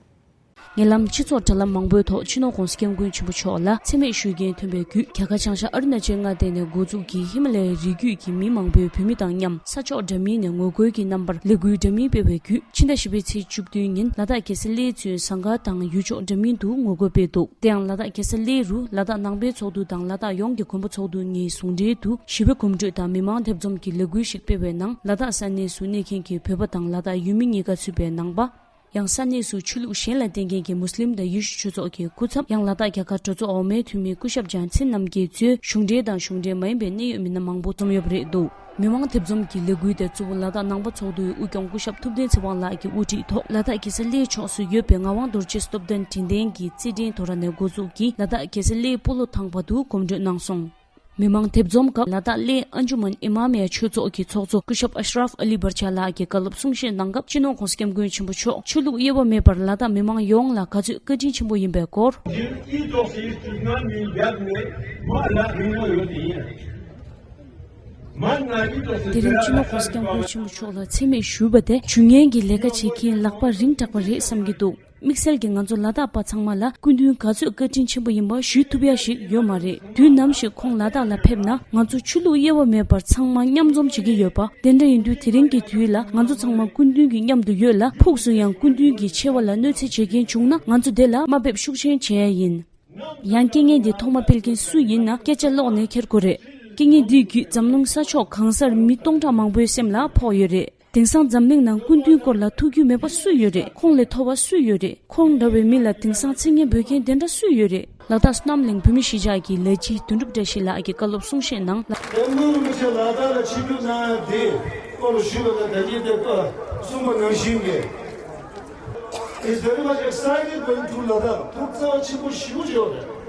ཉེ་ལམ་སྤྱི་ཚོགས་དྲ་ལམ་མང་པོའི་ཐོག་སྤྱི་ནོར་༸གོང་ས་༸སྐྱབས་མགོན་ཆེན་པོ་མཆོག་ལ་མཚན་སྨད་ཞུ་མཁན་ཐོན་པའི་བརྒྱུད། རྒྱ་གར་བྱང་ཤར་ཨ་རུ་ན་ཅལ་མངའ་སྡེ་ནས་འགོ་འཛུགས་ཀྱིས་ཧི་མ་ལ་ཡའི་རི་རྒྱུད་ཀྱི་མི་མང་པོས་བོད་མི་དང་མཉམ་ས་ཕྱོགས་འདྲ་མིན་ནས་ངོ་རྒོལ་གྱི་རྣམ་པར་ལས་འགུལ་འདྲ་མིན་སྤེལ་བའི་བརྒྱུད། ཕྱི་ཟླ་བཞི་པའི་ཚེས་བཅུ་བདུན་ཉིན་ལ་དྭགས་རྒྱལ་ས་གླེ་གཙོས་ཟངས་དཀར་དང་ཡུལ་ཕྱོགས་འདྲ་མིན་དུ་ངོ་རྒོལ་སྤེལ་འདུག། དེ་ཡང་ལ་དྭགས་རྒྱལ་ས་གླེ་རུ་ལ་དྭགས་ནང་པའི་ཚོགས་འདུ་དང་ལ་དྭགས་ཡོངས་ཀྱི་མགོན་པོ་ཚོགས་འདུ་གཉིས་ཟུང་འབྲེལ་དུ་ཞི་བའི་གོམ་བགྲོད་དང་མི་མང་ཐེ་ཚོམ་གྱི་ལས་འགུལ་ཞིག་སྤེལ་བའི་ནང་། ལ་དྭགས་ས་གནས་སུ་གནས་མཁན་གྱི་བོད་པ་དང་ལ་དྭགས་ཡུལ་མི་གཉིས་ཀ་ཚུད་པའི་ནང་པ། ཡང་ས་གནས་སུ་ཆོས་ལུགས་གཞན་ལ་བརྟེན་མཁན་གྱི་མུས་ལིམ་དང་ཡེ་ཤུ་ཆོས་ཚོགས་ཀྱི་སྐུ་ཚབ། ཡང་ལ་དྭགས་རྒྱལ་ཁབ་གྲོས་ཚོགས་འོག་མའི་འཐུས་མི་སྐུ་ཞབས་ལྗང་ཚེ་རྣམ་རྒྱལ་གཙོས་གཞུང་འབྲེལ་དང་གཞུང་འབྲེལ་མ་ཡིན་པའི་གནད་ཡོད་མི་སྣ་མང་པོ་འཛོམས་ཡོད་པ་རེད་འདུག། མི་མང་ཐེ་ཚོམ་གྱི་ལས་འགུལ་དེ་གཙོ་བོ་ལ་དྭགས་ནང་པ་ཚོགས་འདུའི་དབུ་སྐྱོང་སྐུ་ཞབས་ཐུབ་བསྟན་ཚེ་དབང་ལགས་ཀྱིས་དབུ་ཁྲིད་ཐོག་ལ་དྭགས་རྒྱལ་ས་གླེ་ཕྱོགས་སུ་ཡོད་པའི་ངག་དབང་རྡོ་རྗེ་སྟོབས་ལྡན་དྲན་རྟེན་གྱི་རྩེད་འགྲན་དོ་ར་ནས་འགོ་འཛུགས་ཀྱིས་ལ་དྭགས་རྒྱལ་ས་གླེ་སྤོ་ལོ་ཐང་བར་དུ་གོམ་བགྲོད་གནང་སོང་། མི་མང་ཐེ་ཚོམ་སྐབས་ལ་དྭགས་གླེ་ཨན་ཇུ་མན་ཨི་མ་མི་ཡ་ཆོས་ཚོགས་ཀྱི་ཚོགས་གཙོ་སྐུ་ཞབས་ཨ་ཤ་རབ་ཨ་ལི་བར་ཆ་ལགས་ཀྱིས་བཀའ་སློབ་གསུང་བཤད་གནང་སྐབས། སྤྱི་ནོར་༸གོང་ས་༸སྐྱབས་མགོན་ཆེན་པོ་མཆོག་ཆོས་ལུགས་དབྱེ་བ་མེད་པར་ལ་དྭགས་མི་མང་ཡོངས་ལ་ག་ཚོད་བཀའ་དྲིན་ཆེན་པོ་ཡིན་པའི་སྐོར། དེ་རིང་སྤྱི་ནོར་༸གོང་ས་༸སྐྱབས་མགོན་ཆེན་པོ་མཆོག་ལ་མཚན་སྨད་ཞུས་པ་དེ་ཇུས་ངན་གྱི་ལས་ཀ་བྱེད་མཁན་ལག་པ་རིང་དྲགས་པ་རེད་བསམ་གྱི་འདུག། དམིགས་བསལ་གྱིས་ང་ཚོ་ལ་དྭགས་པ་ཚང་མ་ལ་སྐུ་མདུན་ག་ཚོད་བཀའ་དྲིན་ཆེན་པོ་ཡིན་པ་ཞུ་ཐུབ་ཡ་ཞིག་ཡོད་མ་རེད། དུས་ནམ་ཞིག་ཁོང་ལ་དྭགས་ལ་ཕེབས་ན་ང་ཚོ་ཆོས་ལུགས་དབྱེ་བ་མེད་པར་ཚང་མ་མཉམ་འཛོམས་བྱེད་ཀྱི་ཡོད་པ། དེ་འདྲ་ཡིན་དུས་དེ་རིང་གི་དུས་ལ་ང་ཚོ་ཚང་མ་སྐུ་མདུན་གྱི་མཉམ་དུ་ཡོད་ལ། ཕུགས་སུ་ཡང་སྐུ་མདུན་གྱི་ཆེ་བ་ལ་གནོད་འཚེ་བྱེད་མཁན་བྱུང་ན་ང་ཚོ་དེ་ལ་དམའ་འབེབས་ཤུགས་ཆེན་བྱེད་ཡ་ཡིན། ཡང་རྐྱེན་ངན་འདི་ཐོག་མ་སྤེལ་མཁན་སུ་ཡིན་ན་སྐད་ཆ་ཀློག་ནས་འཁྱེར་དགོས་རེད། རྐྱེན་ངན་འདིའི་བརྒྱུད་འཛམ་གླིང་ས་ཕྱོགས་གང་སར་མི་སྟོང་ཕྲག་མང་པོའི་སེམས་ལ་ཕོག་ཡོད་རེད། དེང་སང་འཛམ་གླིང་ནང་སྐུ་མདུན་སྐོར་ལ་ཐུགས་རྒྱུས་མེད་པ་སུ་ཡོད་རེད། ཁོང་ལས་མཐོ་བ་སུ་ཡོད་རེད། ཁོང་འདྲ་བའི་མི་ལ་དེང་སང་མཚན་སྙན་འབོད་མཁན་དེ་འདྲ་སུ་ཡོད་རེད། ལ་དྭགས་བསོད་ནམས་གླིང་བོད་མི་གཞིས་ཆགས་ཀྱི་ལས་བྱེད་དོན་གྲུབ་བཀྲ་ཤིས་ལགས་ཀྱིས་བཀའ་སློབ་གསུང་བཤད་ནང་། བོད་མི་རིན་པོ་ཆེ་ལ་དྭགས་ལ་ཆིབས་བསྒྱུར་གནང་ཡ་དེ་སྐོར་ལ་ཞུས་པ་དང་། ད་གིན་དེ་སྐོར་གསུངས་པ་ནང་བཞིན་གྱི། It's very much excited going to Ladakh. ཐུགས་བརྩེ་བ་ཆེན་པོ་ཞེ་པོ་ཅིག་ཡོད་རེད།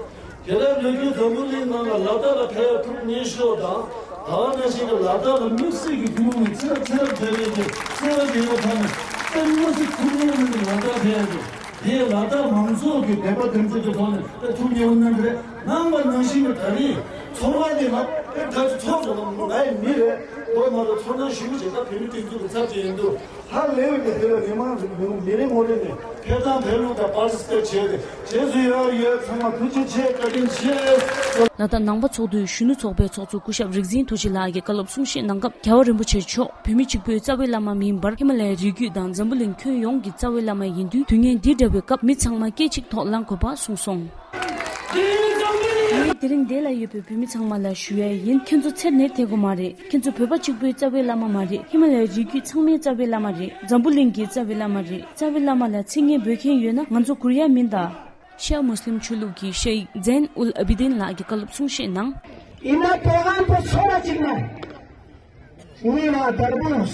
དེ་ལྟར་ལོ་རྒྱུས་འཛམ་བུ་གླིང་ནང་ལ་ལ་དྭགས་ལ་ཕེབས་ཡ་ཐུགས་མཉེས་ཤོས་དང་། ད་ག་ནང་བཞིན་གྱི་ལ་དྭགས་ལ་དམིགས་བསལ་གྱི་ཐུན་མོང་གི་ཚེ་རབས་ཚེ་རབས་འཕེལ་རྒྱས་ཀྱི་བརྩེ་བ་དེ་ཡོད་ཐོག་ནས་ཏན་ཏན་ཐུགས་མཉེས་མི་འདུག། ལ་དྭགས་ཕེབས་ཡ་དེ། དེས་ལ་དྭགས་མང་ཚོགས་ཀྱི་བདེན་པ་བདེན་འཛིན་གྱི་ཐོག་ནས་ཐུགས་མཉེས་པོ་གནང་གི་རེད། གནང་བ་ནང་བཞིན་གྱི་ད་རེས་ཚོར་བ་དེ་ང་ཨེ་ད་ཚོར་བ་ང་ཡི་མི་རེད། དོ་མ་རེད། ཚོར་སྣང་ཞེ་པོ་ཅིག་ད་བོད་མི་སྒྲིག་འཛུགས་ཀྱི་ཚབ་བྱས་ཡིན་འདུག། ཧ་ལས་པའི་དེ་ལ་མི་མང་མི་རེ་ངོ་རེ་ནས་ཕེབས་དང་ཕེབས་ལུགས་དང་པར་ཊི་སི་པེཊ་བྱས་ཏེ་རྗེས་སུ་ཡར་ཡོད་ཚང་མ་ཐུགས་རྗེ་ཆེ། བཀའ་དྲིན་ཆེ། ལ་དྭགས་ནང་པ་ཚོགས་འདུའི་གཞོན་ནུ་ཚོགས་པའི་ཚོགས་གཙོ་སྐུ་ཞབས་རིག་འཛིན་རྡོ་རྗེ་ལགས་ཀྱིས་བཀའ་སློབ་གསུང་བཤད་གནང་སྐབས། རྒྱལ་བ་རིན་པོ་ཆེ་མཆོག་བོད་མི་གཅིག་པུའི་རྩ་བའི་བླ་མ་མིན་པར་ཧི་མ་ལ་ཡའི་རི་རྒྱུད་དང་འཛམ་བུ་གླིང་ཁྱོན་ཡོངས་ཀྱི་རྩ་བའི་བླ་མ་ཡིན་དུས། དུས་ངན་འདི་འདྲ་བའི་སྐབས་མི་ཚང་མ་སྐད་གཅིག་ཐོག་ལངས་དགོས་པ་གསུངས་སོང་། ངས་དེ་རིང་འདི་ལ་ཡོད་པའི་བོད་མི་ཚང་མ་ལ་ཞུ་ཡ་ཡིན། ཁྱེད་ཚོ་ཚེ་ནས་དེ་གོ་མ་རེད། ཁྱེད་ཚོ་བོད་པ་གཅིག་པུའི་རྩ་བའི་བླ་མ་མ་རེད། ཧི་མ་ལ་ཡའི་རི་རྒྱུད་ཚང་མའི་རྩ་བའི་བླ་མ་རེད། འཛམ་བུ་གླིང་གི་རྩ་བའི་བླ་མ་རེད། རྩ་བའི་བླ་མ་ལ་མཚན་སྙན་འབོད་མཁན་ཡོད་ན་ང་ཚོ་གུར་ཡ་མིན་ད། ཤ་མུ་སླིམ་ཆོས་ལུགས་ཀྱི་ཤ་ཡིག་ཛེན་ཨུལ་ཨ་བི་དིན་ལགས་ཀྱིས་བཀའ་སློབ་གསུང་བཤད་གནང་། इन पैगाम को छोड़ा चिकना नीला तरबूज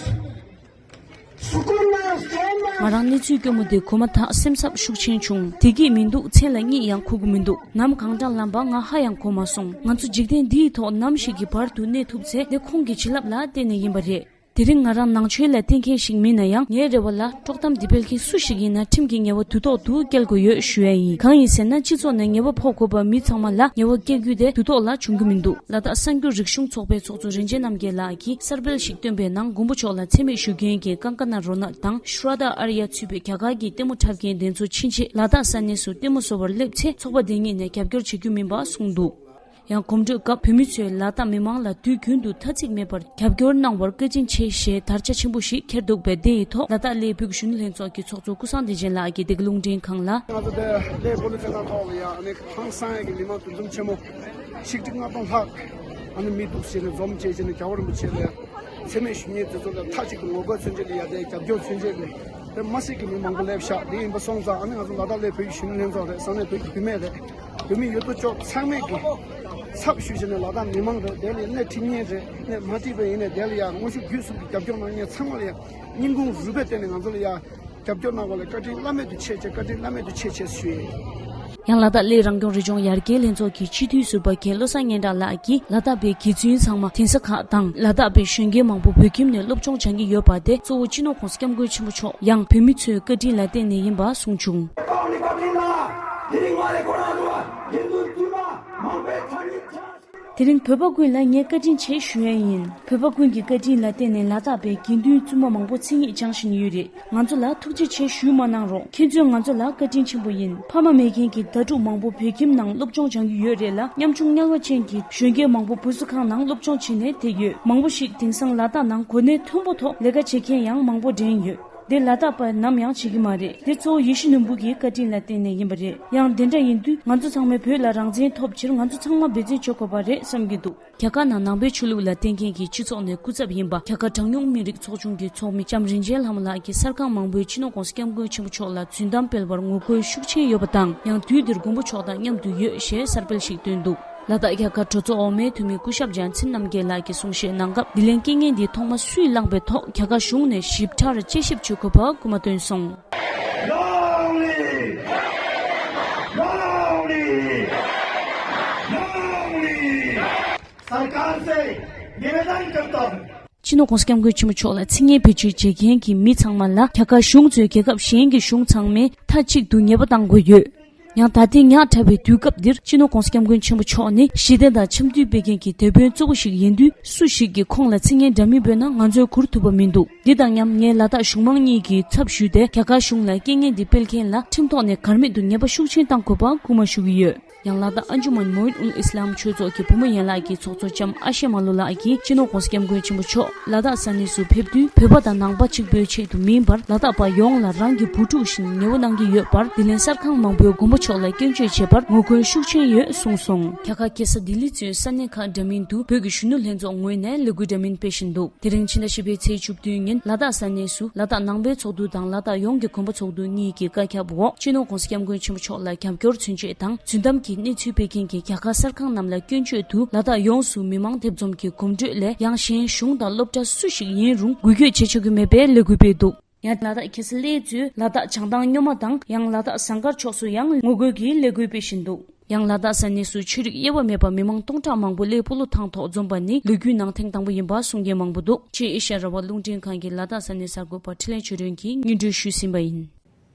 सुकून में चैन में ང་རང་གནས་ཚུལ་སྐྱོ་མོ་དེ་གོ་མ་ཐག་སེམས་འཚབ་ཤུགས་ཆེན་བྱུང་། བདེ་སྐྱིད་མི་འདུག་མཚན་ལ་གཉིད་ཡང་ཁུག་གི་མི་འདུག་ནམ་གང་འདྲ་ལངས་པ་ང་ཧ་ཡང་གོ་མ་སོང་། ང་ཚོ་འཇིག་རྟེན་འདིའི་ཐོག་ནམ་ཞིག་གི་བར་དུ་གནས་ཐུབ་ཚེ་དེ་ཁོང་གི་བྱིན་རླབས་ལ་བརྟེན་ནས་ཡིན་པ་རེད། དེ་རིང་ང་རང་ནང་ཆོས་ལ་བརྟེན་མཁན་ཞིག་མིན་ན་ཡང་ངའི་རེ་བ་ལ་དཀྲོག་གཏམ་འདི་སྤེལ་མཁན་སུ་ཞིག་ཡིན་ན་ཁྲིམས་ཀྱི་ཉེས་པ་དུས་ཐོག་ཏུ་བཀལ་དགོས་ཡོད་ཞུ་ཡ་ཡིན། གང་ཡིན་ཟེར་ན་སྤྱི་ཚོགས་ནང་ཉེས་པ་ཕོག་དགོས་པ་མི་ཚང་མ་ལ་ཉེས་པ་བཀལ་རྒྱུ་དེ་དུས་ཐོག་ལ་བྱུང་གི་མི་འདུག་ལ་དྭགས་གསར་འགྱུར་རིག་གཞུང་ཚོགས་པའི་ཚོགས་གཙོ་རིན་ཆེན་རྣམ་རྒྱལ་ལགས་ཀྱིས་གསར་སྤེལ་ཞིག་བཏོན་པའི་ནང་མགོན་པོ་མཆོག་ལ་མཚན་སྨད་ཞུ་མཁན་གྱི་ཀང་ཀ་ན་རོ་ནལ་དང་ཤྲ་དྷ་ཨར་ཡ་ཚུད་པའི་རྒྱ་གར་གྱི་ལྟད་མོ་འཁྲབ་མཁན་དེ་ཚོ་ཕྱིན་རྗེས་ལ་དྭགས་ས་གནས་སུ་ལྟད་མོ་བཟོ་བར་སླེབས་ཚེ་ཚོགས་པ་དེ་གཉིས་ནས་རྒྱབ་སྐྱོར་བྱེད་རྒྱུ་མིན་པ་གསུངས་འདུག་ཡང་གོམ་བགྲོད་སྐབས་བོད་མི་ཚོས་ལ་དྭགས་མི་མང་ལ་དུས་རྒྱུན་དུ་ཐ་ཚིག་མེད་པར་རྒྱབ་སྐྱོར་གནང་བར་བཀའ་དྲིན་ཆེ་ཞེས་དར་ཆ་ཆེན་པོ་ཞིག་འཁྱེར་འདུག་པས། དེ་ཡི་ཐོག་ལ་དྭགས་གླེ་བོད་ཀྱི་གཞོན་ནུ་ལྷན་ཚོགས་ཀྱི་ཚོགས་གཙོ་ཀུན་བཟང་བདེ་ཆེན་ལགས་ཀྱིས་འདི་ག་རླུང་འཕྲིན་ཁང་ལ། ང་ཚོ་དེ་གླེ་བོད་ཀྱི་རྩེད་ཐང་ཐོག་ལ་ཡ་ཨ་ནི་ཧང་སང་ཡ་གི་མི་མང་འདུ་འཛོམས་ཆེན་མོ་ཆིག་ཁྲི་ལྔ་སྟོང་ལྷག་ཨ་ནི་མི་འདུག་ཟེར་ནས་འཛོམས་བྱས་བྱས་ནས་རྒྱལ་བ་རིན་པོ་ཆེ་ལ་མཚན་སྨད་ཞུ་མཁན་དེ་ཚོ་ལ་མཐའ་གཅིག་ཏུ་ངོ་རྒོལ་མཚོན་བྱེད་ལ་ཡ་དེ་རྒྱབ་སྐྱོར་མཚོན་བྱེད་ལ་དེ་མ་སྲིད་ཀྱི་མི་མང་པོ་སླེབས་ཤག་དེ་ཡིན་པ་སོང་ཙང་ཨ་ནི་ང་ཚོ་ལ་དྭགས་གླེ་བོད་ཀྱི་གཞོན་ནུ་ལྷན་ཚོགས་རེད། ས་གནས་བོད་ཀྱི་བུད་མེད་རེད། བོད་མི་ཡོད་དོ་ཅོག་ཚང་མས་ཀྱི་ཚབ་ཞུས་བྱས་ནས་ལ་དྭགས་མི་མང་རེད། དེ་ལ་སྣེ་ཁྲིད་མཁན་རེད། སྣེ་མ་ཁྲིད་པ་ཡིན་ནའི་དེ་ལ་ཡ་དངོས་ཤུགས་བརྒྱུད་གསུམ་གྱི་རྒྱབ་སྐྱོར་གནང་མཁན་ཚང་མ་ལ་ཡ་སྙིང་ཁུང་རུས་པའི་གཏིང་ནས་ང་ཚོ་ལ་ཡ་རྒྱབ་སྐྱོར་གནང་བ་ལ་བཀའ་དྲིན་བླ་མེད་དུ་ཆེ་ཆེ། བཀའ་དྲིན་བླ་མེད་དུ་ཆེ་ཆེ་ཞུ་ཡས། ཡང་ལ་དྭགས་གླེ་རང་སྐྱོང་རི་ལྗོངས་ཡར་རྒྱས་ལྷན་ཚོགས་ཀྱི་སྤྱི་འཐུས་ཟུར་པ་རྒན་བློ་བཟང་སྙན་གྲགས་ལགས་ཀྱིས་ལ་དྭགས་པའི་དགེ་བཙུན་ཚང་མ་གདན་ས་ཁག་དང་ལ་དྭགས་པའི་གཞོན་སྐྱེས་མང་པོ་བོད་ཁྱིམ་ནས་སློབ་སྦྱོང་སྦྱང་གི་ཡོད་པ་དེ་གཙོ་བོ་སྤྱི་ནོར་༸གོང་ས་༸སྐྱབས་མགོན་ཆེན་པོ་མཆོག་ཡང་བོད་མི་ཚོའི་བཀའ་དྲིན་ལ་བརྟེན་ནས་ཡིན་པ་གསུངས་བྱུང་། དེ་རིང་བོད་པ་ཀུན་ལ་ངས་བཀའ་དྲིན་ཆེ་ཞུ་ཡ་ཡིན། བོད་པ་ཀུན་གྱི་བཀའ་དྲིན་ལ་བརྟེན་ནས་ལ་དྭགས་པའི་དགེ་འདུན་བཙུན་མ་མང་པོ་མཚན་ཉིད་སྦྱང་བཞིན་ཡོད་རེད། ང་ཚོ་ལ་ཐུགས་རྗེ་ཆེ་ཞུས་མ་གནང་རོགས། ཁྱེད་ཚོས་ང་ཚོ་ལ་བཀའ་དྲིན་ཆེན་པོ་ཡིན། ཕ་མ་མེད་མཁན་གྱི་ཟླ་དྲུག་མང་པོ་བོད་ཁྱིམ་ནང་སློབ་སྦྱོང་སྦྱང་གི་ཡོད་རེད་ལ། ཉམ་ཆུང་དམྱལ་བ་ཅན་གྱི་གཞོན་སྐྱེས་མང་པོ་བུ་གསོ་ཁང་ནང་སློབ་སྦྱོང་བྱས་ནས་བསྡད་ཡོད། མང་པོ་ཞིག་དེང་སང་ལ་དྭགས་ནང་གོ་གནས་མཐོན་པོ་ཐོག་ལས་ཀ་བྱེད་མཁན་ཡང་མང་པོ་འདྲེན་ཡོད། དེ་ལ་དྭགས་པ་ནམ་ཡང་བྱེད་ཀྱི་མ་རེད། དེ་གཙོ་བོ་ཡིད་བཞིན་ནོར་བུ་གི་བཀའ་དྲིན་ལ་བརྟེན་ནས་ཡིན་པ་རེད། ཡང་དེ་འདྲ་ཡིན་དུས་ང་ཚོ་ཚང་མས་བོད་ལ་རང་བཙན་ཐོབ་ཕྱིར་ང་ཚོ་ཚང་མ་འབད་བརྩོན་བྱེད་དགོས་པ་རེད་བསམ་གྱི་འདུག་རྒྱ་གར་ནང་ནང་པའི་ཆོས་ལུགས་ལ་བརྟེན་མཁན་གྱི་སྤྱི་ཚོགས་ནས་སྐུ་ཚབ་ཡིན་པ་རྒྱ་གར་གྲངས་ཉུང་མི་རིགས་ཚོགས་ཆུང་གི་ཚོགས་མི་ལྕམ་རིན་ཆེན་ལྷ་མོ་ལགས་ཀྱིས་གསར་ཁང་མང་པོའི་སྤྱི་ནོར་༸གོང་ས་༸སྐྱབས་མགོན་ཆེན་པོ་མཆོག་ལ་རྫུན་གཏམ་སྤེལ་བར་ངོ་རྒོལ་ཤུགས་ཆེན་ཡོད་པ་དང་། ཡང་དུས་འདིར་མགོན་པོ་མཆོག་དང་མཉམ་དུ་ཡོད་ཞེས་གསར་སྤེལ་ཞིག་བཏོན་འདུག་ལ་དྭགས་རྒྱ་གར་གྲོས་ཚོགས་འོག་མའི་འཐུས་མི་སྐུ་ཞབས་རྒྱལ་མཚན་རྣམ་རྒྱལ་ལགས་ཀྱིས་གསུང་བཤད་གནང་སྐབས། དྲི་ལན་རྐྱེན་ངན་འདིའི་ཐོག་མ་སུས་བསླངས་པའི་ཐོག་རྒྱ་གར་གཞུང་ནས་ཞིབ་ཕྲར་དཔྱད་ཞིབ་བྱེད་དགོས་པ་སྐུལ་མ་བཏོན་སོང་། རང་ལུས། རང་ལུས། རང་ལུས། सरकार से निवेदन करता हूँ। སྤྱི་ནོར་༸གོང་ས་༸སྐྱབས་མགོན་ཆེན་པོ་མཆོག་ལ་མཚན་སྙན་བེད་སྤྱོད་བྱེད་མཁན་གྱི་མི་ཚང་མ་ལ་རྒྱ་གར་གཞུང་གཙོས་རྒྱལ་ཁབ་གཞན་གྱི་གཞུང་ཚང་མས་མཐའ་གཅིག་ཏུ་ཉེས་པ་བཏང་དགོས་ཡོད། ཡང་ད་ལྟའི་ཉག་ཕྲ་བའི་དུས་སྐབས་འདིར་སྤྱི་ནོར་༸གོང་ས་༸སྐྱབས་མགོན་ཆེན་པོ་མཆོག་ནི་ཞི་བདེ་དང་འཆམ་མཐུན་སྤེལ་མཁན་གྱི་དེད་དཔོན་གཙོ་བོ་ཞིག་ཡིན་དུས། སུ་ཞིག་གིས་ཁོང་ལ་མཚན་སྙན་འདྲ་མིན་འབོད་ན་ང་ཚོས་གུར་ཐུབ་པ་མི་འདུག་འདི་དང་མཉམ་ངས་ལ་དྭགས་གཞུང་མང་གཉིས་ཀྱི་ཚབ་ཞུས་ཏེ་རྒྱ་གར་གཞུང་ལ་རྐྱེན་ངན་འདི་སྤེལ་མཁན་ལ་ཁྲིམས་ཐོག་ནས་གར་མེད་དུ་ཉེས་པ་ཤུགས་ཆེན་བཏང་དགོས་པ་སྐུལ་མ་ཞུ་གི་ཡོད། ཡང་ལ་དྭགས་ཨན་ཇུ་མན་མོ་ཨིན་ཨུལ་ཨི་སི་ལམ་ཆོས་ཚོགས་ཀྱི་བུ་མོ་ཡན་ལག་གི་ཚོགས་གཙོ་ལྕམ་ཨ་ཤེ་མ་ལོ་ལགས་ཀྱིས་སྤྱི་ནོར་༸གོང་ས་༸སྐྱབས་མགོན་ཆེན་པོ་མཆོག་ལ་དྭགས་ས་གནས་སུ་ཕེབས་དུས་བོད་པ་དང་ནང་པ་གཅིག་པུའི་ཆེད་དུ་མིན་པར་ལ་དྭགས་པ་ཡོངས་ལ་རང་གི་བུ་ཕྲུག་བཞིན་ཉེ་བོ་གནང་གི་ཡོད་པར། དྲི་ལན་གསར་ཁང་མང་པོས་མགོན་པོ་མཆོག་ལ་སྐྱོན་བརྗོད་བྱས་པར་ངོ་རྒོལ་ཤུགས་ཆེན་ཡོད་གསུངས་སོང་། རྒྱ་གར་རྒྱལ་ས་ལྡི་ལི་གཙོས་ས་གནས་ཁག་འདྲ་མིན་དུ་བོད་ཀྱི་གཞོན་ནུ་ལྷན་ཚོགས་ངོས་ནས་ལས་འགུལ་འདྲ་མིན་སྤེལ་བཞིན་འདུག་དེ་རིང་ཕྱི་ཟླ་བཞི་པའི་ཚེས་བཅུ་བདུན་ཉིན་ལ་དྭགས་ས་གནས་སུ་ལ་དྭགས་ནང་པའི་ཚོགས་འདུ་དང་ལ་དྭགས་ཡོངས་ཀྱི་དགོན་པ་ཚོགས་འདུ་གཉིས་ཀྱི་བཀའ་ཁྱབ་འོག་སྤྱི་ནོར་༸གོང་ས་༸སྐྱབས་མགོན་ཆེན་པོ་མཆོག་ལ་རྒྱབ་སྐྱོར་མཚོན་བྱེད་དང་རྫུན་གཏམ་གྱི་གནས་ཚུལ་སྤེལ་མཁན་གྱི་རྒྱ་གར་གསར་ཁང་རྣམས་ལ་སྐྱོན་བརྗོད་དུ་ལ་དྭགས་ཡོངས་སུ་མི་མང་དེབ་འཛོམས་ཀྱི་གོམ་བགྲོད་ལས། ཡང་གཞན་གཞུང་དང་སློབ་གྲྭ་སུ་ཞིག་ཡིན་རུང་འགུལ་སྐྱོད་བྱེད་ཆོག་གི་མེད་པའི་ལས་འགུལ་སྤེལ་འདུག་ཡང་ལ་དྭགས་ཁ་སང་གླེ་གཙོས་ལ་དྭགས་བྱང་ཐང་སྨྱོན་མ་དང་ཡང་ལ་དྭགས་ཟངས་དཀར་ཕྱོགས་སུ་ཡང་ངོ་རྒོལ་གྱི་ལས་འགུལ་སྤེལ་བཞིན་འདུག་ཡང་ལ་དྭགས་ས་གནས་སུ་ཆོས་རིག་དབྱེ་བ་མེད་པ་མི་མང་སྟོང་ཕྲག་མང་པོ་གླེ་སྤོ་ལོ་ཐང་ཐོག་འཛོམས་པ་ནི་ལས་འགུལ་ནང་ཐེངས་དང་པོ་ཡིན་པ་གསུང་མཁན་མང་པོ་འདུག་ཆེས་ཨེ་ཤ་རང་དབང་རླུང་འཕྲིན་ཁང་གི་ལ་དྭགས་ས་གནས་གསར་འགོད་པ་འཕྲིན་ལས་ཆོས་སྒྲོན་གྱིས་སྙན་སྒྲོན་ཞུས་ཟིན་པ་ཡིན།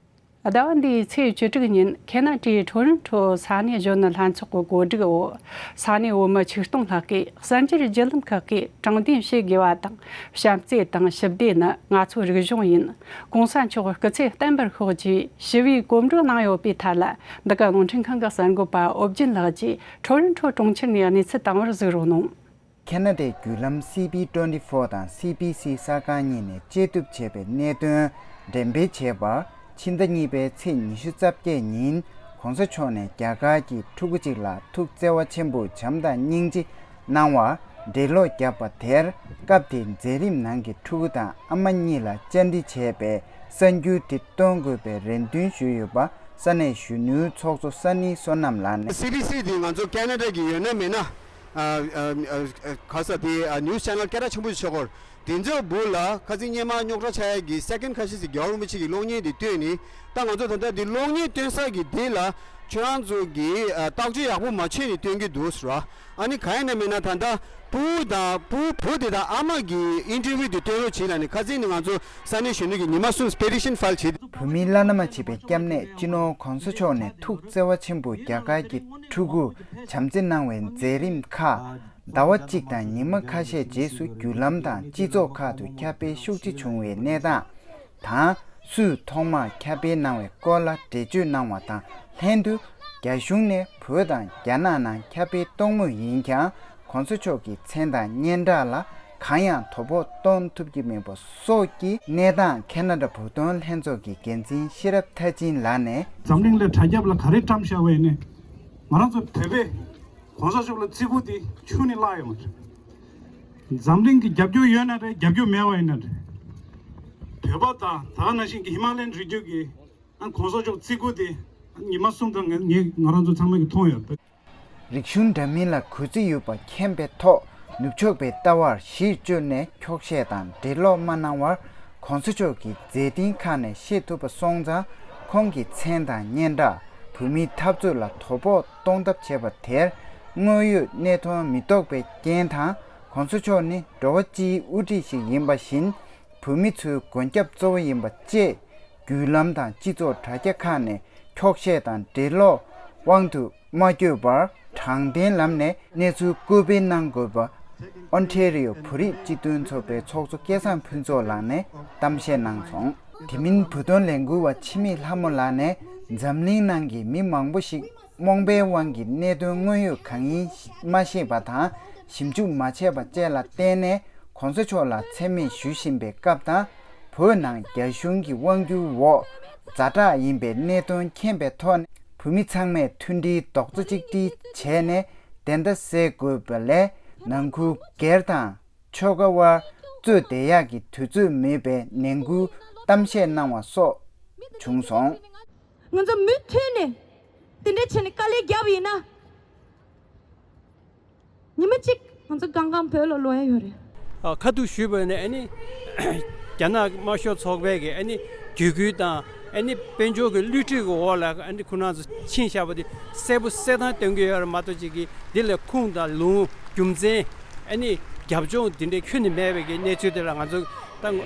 ཟླ་བ་འདིའི་ཚེས་བཅུ་དྲུག་ཉིན་ཁེ་ན་ཌའི་ཊོ་རོན་ཊོ་ས་གནས་གཞོན་ནུ་ལྷན་ཚོགས་ཀྱི་གོ་སྒྲིག་འོག་ས་གནས་བོད་མི་ཆིག་སྟོང་ལྷག་གིས་གསར་འགྱུར་བརྒྱུད་ལམ་ཁག་གིས་དྲང་བདེན་བྱེད་དགོས་པ་དང་། བྱམས་བརྩེ་དང་ཞི་བདེ་ནི་ང་ཚོའི་རིག་གཞུང་ཡིན། གོང་ས་མཆོག་སྐུ་ཚེ་བརྟན་པར་ཤོག་ཅེས་ཞི་བའི་གོམ་བགྲོད་གནང་ཡོད་པའི་ཐད་ལ། འདི་ག་རླུང་འཕྲིན་ཁང་གི་གསར་འགོད་པ་ཨོ་བརྒྱུད་ལགས་ཀྱིས་ཊོ་རོན་ཊོ་གྲོང་ཁྱེར་ནས་གནས་ཚུལ་བཏང་བར་གཟིགས་རོགས་གནང་། ཁེ་ན་ཌའི་བརྒྱུད་ལམ་སི་བི་ཊུ་ཝེན་ཊི་ཕོར་དང་སི་བི་སི་གསར་ཁང་གཉིས་ནས་དཔྱད་བསྡུར་བྱས་པའི་གནད་དོན་འགྲེམས་སྤེལ་བྱས་པ། ཕྱི་ཟླ་གཉིས་པའི་ཚེས་ཉི་ཤུ་རྩ་བརྒྱད་ཉིན། ༸གོང་ས་མཆོག་ནས་རྒྱ་གར་གྱི་ཕྲུ་གུ་གཅིག་ལ་ཐུགས་བརྩེ་བ་ཆེན་པོས་བྱམས་དང་སྙིང་རྗེ་གནང་བར་འགྲེལ་བློ་བརྒྱབ་པ་དེར། སྐབས་དེའི་མཛད་རིམ་ནང་གི་ཕྲུ་གུ་དང་ཨ་མ་གཉིས་ལ་བཅར་འདྲི་བྱས་པའི་གསར་འགྱུར་དེ་སྟོན་དགོས་པའི་རེ་འདུན་ཞུས་ཡོད་པ་ས་གནས་གཞོན་ནུའི་ཚོགས་གཙོ་ས་ནི་བསོད་ནམས་ལགས་ནས། སི་བི་སི་དེ་ང་ཚོ་ཁེ་ན་ཌ་གི་ཡོད་ན་མེད་ན། ཨ་ཨ་ཨ་ག་ས་དེ་ཨ་ནིའུ་སི་ཆེ་ནལ་སྐད་གྲགས་ཆེན་པོ་ཞིག་ཆགས་ཀྱི་ཡོད་རེད། དེ་ཚོའི་སྦུག་ལ་ཁ་སང་སྔོན་མ་རྙོག་དྲ་ཆགས་ཡག་གི་སེ་ཀེན་ཁ་ཤས་ཤིག་རྒྱལ་བ་རིན་པོ་ཆེ་གི་གློག་བརྙན་དེ་བཏོན་ནས། ད་ང་ཚོ་ད་ལྟ་འདི་གློག་བརྙན་སྟོན་ས་གི་དེ་ལ་ཁྱོད་རང་ཚོ་གིས་ཨ་བརྟག་དཔྱད་ཡག་པོ་མ་བྱས་ནས་སྟོན་གྱི་འདུག་ཟེར་བ། ཨ་ནི་གང་ཡིན་ན་མིན་ན་ད་ལྟ་སྤུ་གུ་དང་སྤུ་གུ་བུ་དེ་དང་ཨ་མ་གི་ཨིན་ཊར་བིའུ་དེ་སྟོན་རོགས་བྱེད་ལབ་ནས་ཁ་སང་ནས་ང་ཚོ་ས་གནས་གཞོན་ནུ་གི་ཉི་མ་གསུམ་པེ་ཊི་ཤན་ཕའིལ་བྱས། བོད་མིའི་བླ་ན་མ་མཆིས་པའི་སྐྱབས་གནས་སྤྱི་ནོར་༸གོང་ས་མཆོག་ནས་ཐུགས་བརྩེ་བ་ཆེན་པོས་རྒྱ་གར་གྱི་ཕྲུ་གུར་བྱམས་བརྩེ་གནང་བའི་མཛད་རིམ་ཁག་ཟླ་བ་གཅིག་དང་ཉི་མ་ཁ་ཤས་རྗེས་སུ་བརྒྱུད་ལམ་དང་སྤྱི་ཚོགས་ཁག་ཏུ་ཁྱབ་སྤེལ་ཤུགས་ཆེ་བྱུང་བའི་གནས་སྟངས་དང་། སུས་ཐོག་མར་ཁྱབ་སྤེལ་གནང་བའི་སྐོར་ལ་འགྲེལ་བརྗོད་གནང་བ་དང་ལྷན་དུ། རྒྱ་གཞུང་ནས་བོད་དང་རྒྱ་ནག་ནང་ཁྱབ་སྤེལ་གཏོང་མུས་ཡིན་ཀྱང་༸གོང་ས་མཆོག་གི་མཚན་དང་སྙན་གྲགས་ལ་གང་ཡང་དོ་ཕོག་གཏོང་ཐུབ་ཀྱི་མེད་པ་སོགས་ཀྱི་གནས་སྟངས་ཁེ་ན་ཌ་བོད་དོན་ལྷན་ཚོགས་ཀྱི་འགན་འཛིན་ཤེས་རབ་མཐར་ཕྱིན་ལགས་ནས། འཛམ་གླིང་ལ་དྲ་རྒྱ་ལ་ག་རེ་བཀྲམ་བཞག་པ་ཡིན་ནའི་ང་རང་ཚོ་བོད་པས་༸གོང་ས་མཆོག་ལ་བརྩི་བཀུར་དེ་ཆུ་ནས་བརླག་ཡོད་མ་རེད། འཛམ་གླིང་གི་རྒྱབ་སྐྱོར་ཡོད་ན་རེད། རྒྱབ་སྐྱོར་མེད་པ་ཡིན་ན་རེད། བོད་པ་དང་ད་ག་ནང་བཞིན་གྱི་ཧི་མ་ལ་ཡན་རི་རྒྱུད་ཀྱི་༸གོང་ས་མཆོག་བརྩི་བཀུར་དེ་ཉི་མ་གསུམ་དང་ངས་ང་རང་ཚོ་ཚང་མ་གིས་མཐོང་ཡོད། རིག་གཞུང་འདྲ་མིན་ལ་གུས་བརྩི་ཡོད་པ་མཁྱེན་པའི་ཐོག་ནུབ་ཕྱོགས་པའི་ལྟ་བར་གཞི་བཅོལ་ནས་འཁྱོག་བཤད་དང་འགྲེལ་ལོག་མ་གནང་བར་༸གོང་ས་མཆོག་གི་མཛད་འཕྲིན་ཁག་ནས་ཤེས་ཐུབ་པ་སོང་ཙང་། ཁོང་གི་མཚན་དང་སྙན་གྲགས་བོད་མིའི་འཐབ་རྩོད་ལ་དོ་ཕོག་གཏོང་ཐབས་བྱས་པ་དེར་དངོས་ཡོད་གནས་མཐོང་མི་རྟོགས་པའི་རྐྱེན་དང་། ༸གོང་ས་མཆོག་ནི་འགྲོ་བ་སྤྱིའི་དབུ་ཁྲིད་ཞིག་ཡིན་པ་བཞིན། བོད་མི་ཚོའི་མགོན་སྐྱབས་གཙོ་བོ་ཡིན་པ་བཅས། བརྒྱུད་ལམ་དང་སྤྱི་ཚོགས་དྲ་རྒྱ་ཁག་ནས་འཁྱོག་བཤད་དང་འགྲེལ་ལོག་དབང་དུ་མ་བསྐྱོད་པར། དྲང་བདེན་ལམ་ནས་གནས་ཚུལ་སྐུར་སྤེལ་གནང་དགོས་པ། ཨོན་ཊེ་རི་ཡོ་བོད་རིགས་སྤྱི་མཐུན་ཚོགས་པའི་ཚོགས་གཙོ་སྐལ་བཟང་ཕུན་ཚོགས་ལགས་ནས་གཏམ་བཤད་གནང་སོང་། དེ་མིན་བོད་དོན་ལས་འགུལ་བ་འཆི་མེད་ལྷ་མོ་ལགས་ནས་འཛམ་གླིང་ནང་གི་མི་མང་པོ་ཞིག་རྨོངས་པའི་དབང་གིས་གནད་དོན་དངོས་ཡོད་གང་ཡིན་མ་ཤེས་པ་དང་ཞིབ་འཇུག་མ་བྱས་པ་བཅས་ལ་བརྟེན་ནས། ༸གོང་ས་མཆོག་ལ་མཚན་སྨད་ཞུ་བཞིན་པའི་སྐབས་དང་། བོད་ནང་རྒྱ་གཞུང་གི་དབང་བསྒྱུར་འོག་ཛ་དྲག་ཡིན་པའི་གནད་དོན་མཁྱེན་པའི་ཐོག་ནས། བོད་མི་ཚང་མས་མཐུན་སྒྲིལ་རྡོག་རྩ་གཅིག་སྒྲིལ་བྱས་ནས་བདེན་མཐའ་གསལ་དགོས་པ་ལས། ནང་ཁུལ་སྒེར་དང་ཆོལ་ཁ་དབར་རྩོད་བསྡད་ཡག་གི་དུས་ཚོད་མེད་པའི་ནན་སྐུལ་གཏམ་བཤད་གནང་བ་སོགས་བྱུང་སོང་། ང་ཚོ་མུ་མཐུད་ནས་དེ་འདྲ་བྱས་ནས་དཀའ་ལས་བརྒྱབ་པ་ཡིན་ན། ཉི་མ་གཅིག་ང་ཚོ་གང་གང་བོད་ལ་ལོག་ཡ་ཡོད་རེད། ཨ། ཁ་ཐུག་ཞུས་པ་ནི་ཨ་ནི་རྒྱ་ནག་དམར་ཤོག་ཚོགས་པའི་གི་ཨ་ནི་བརྒྱུད་སྐུལ་དང་ཨ་ནི་དཔལ་འབྱོར་གྱི་བསླུ་བྲིད་ཀྱི་འོག་ལ་ཨ་ནི་ཁོ་རང་ཚོ་ཕྱིན་བཞག་པ་དེ་གསལ་པོ་གསལ་ཐང་སྟོན་གྱི་ཡོད་རེད་མ་གཏོགས་ཅིག་གི་འདི་ལ་ཁུངས་དང་ལུང་རྒྱུ་མཚན་ཨ་ནི་རྒྱབ་ལྗོངས་འདི་འདྲའི་ཁྱོན་ནས་མེད་པའི་གི་གནས་ཚུལ་དེ་ལ་ང་ཚོ་ད་མཐའ་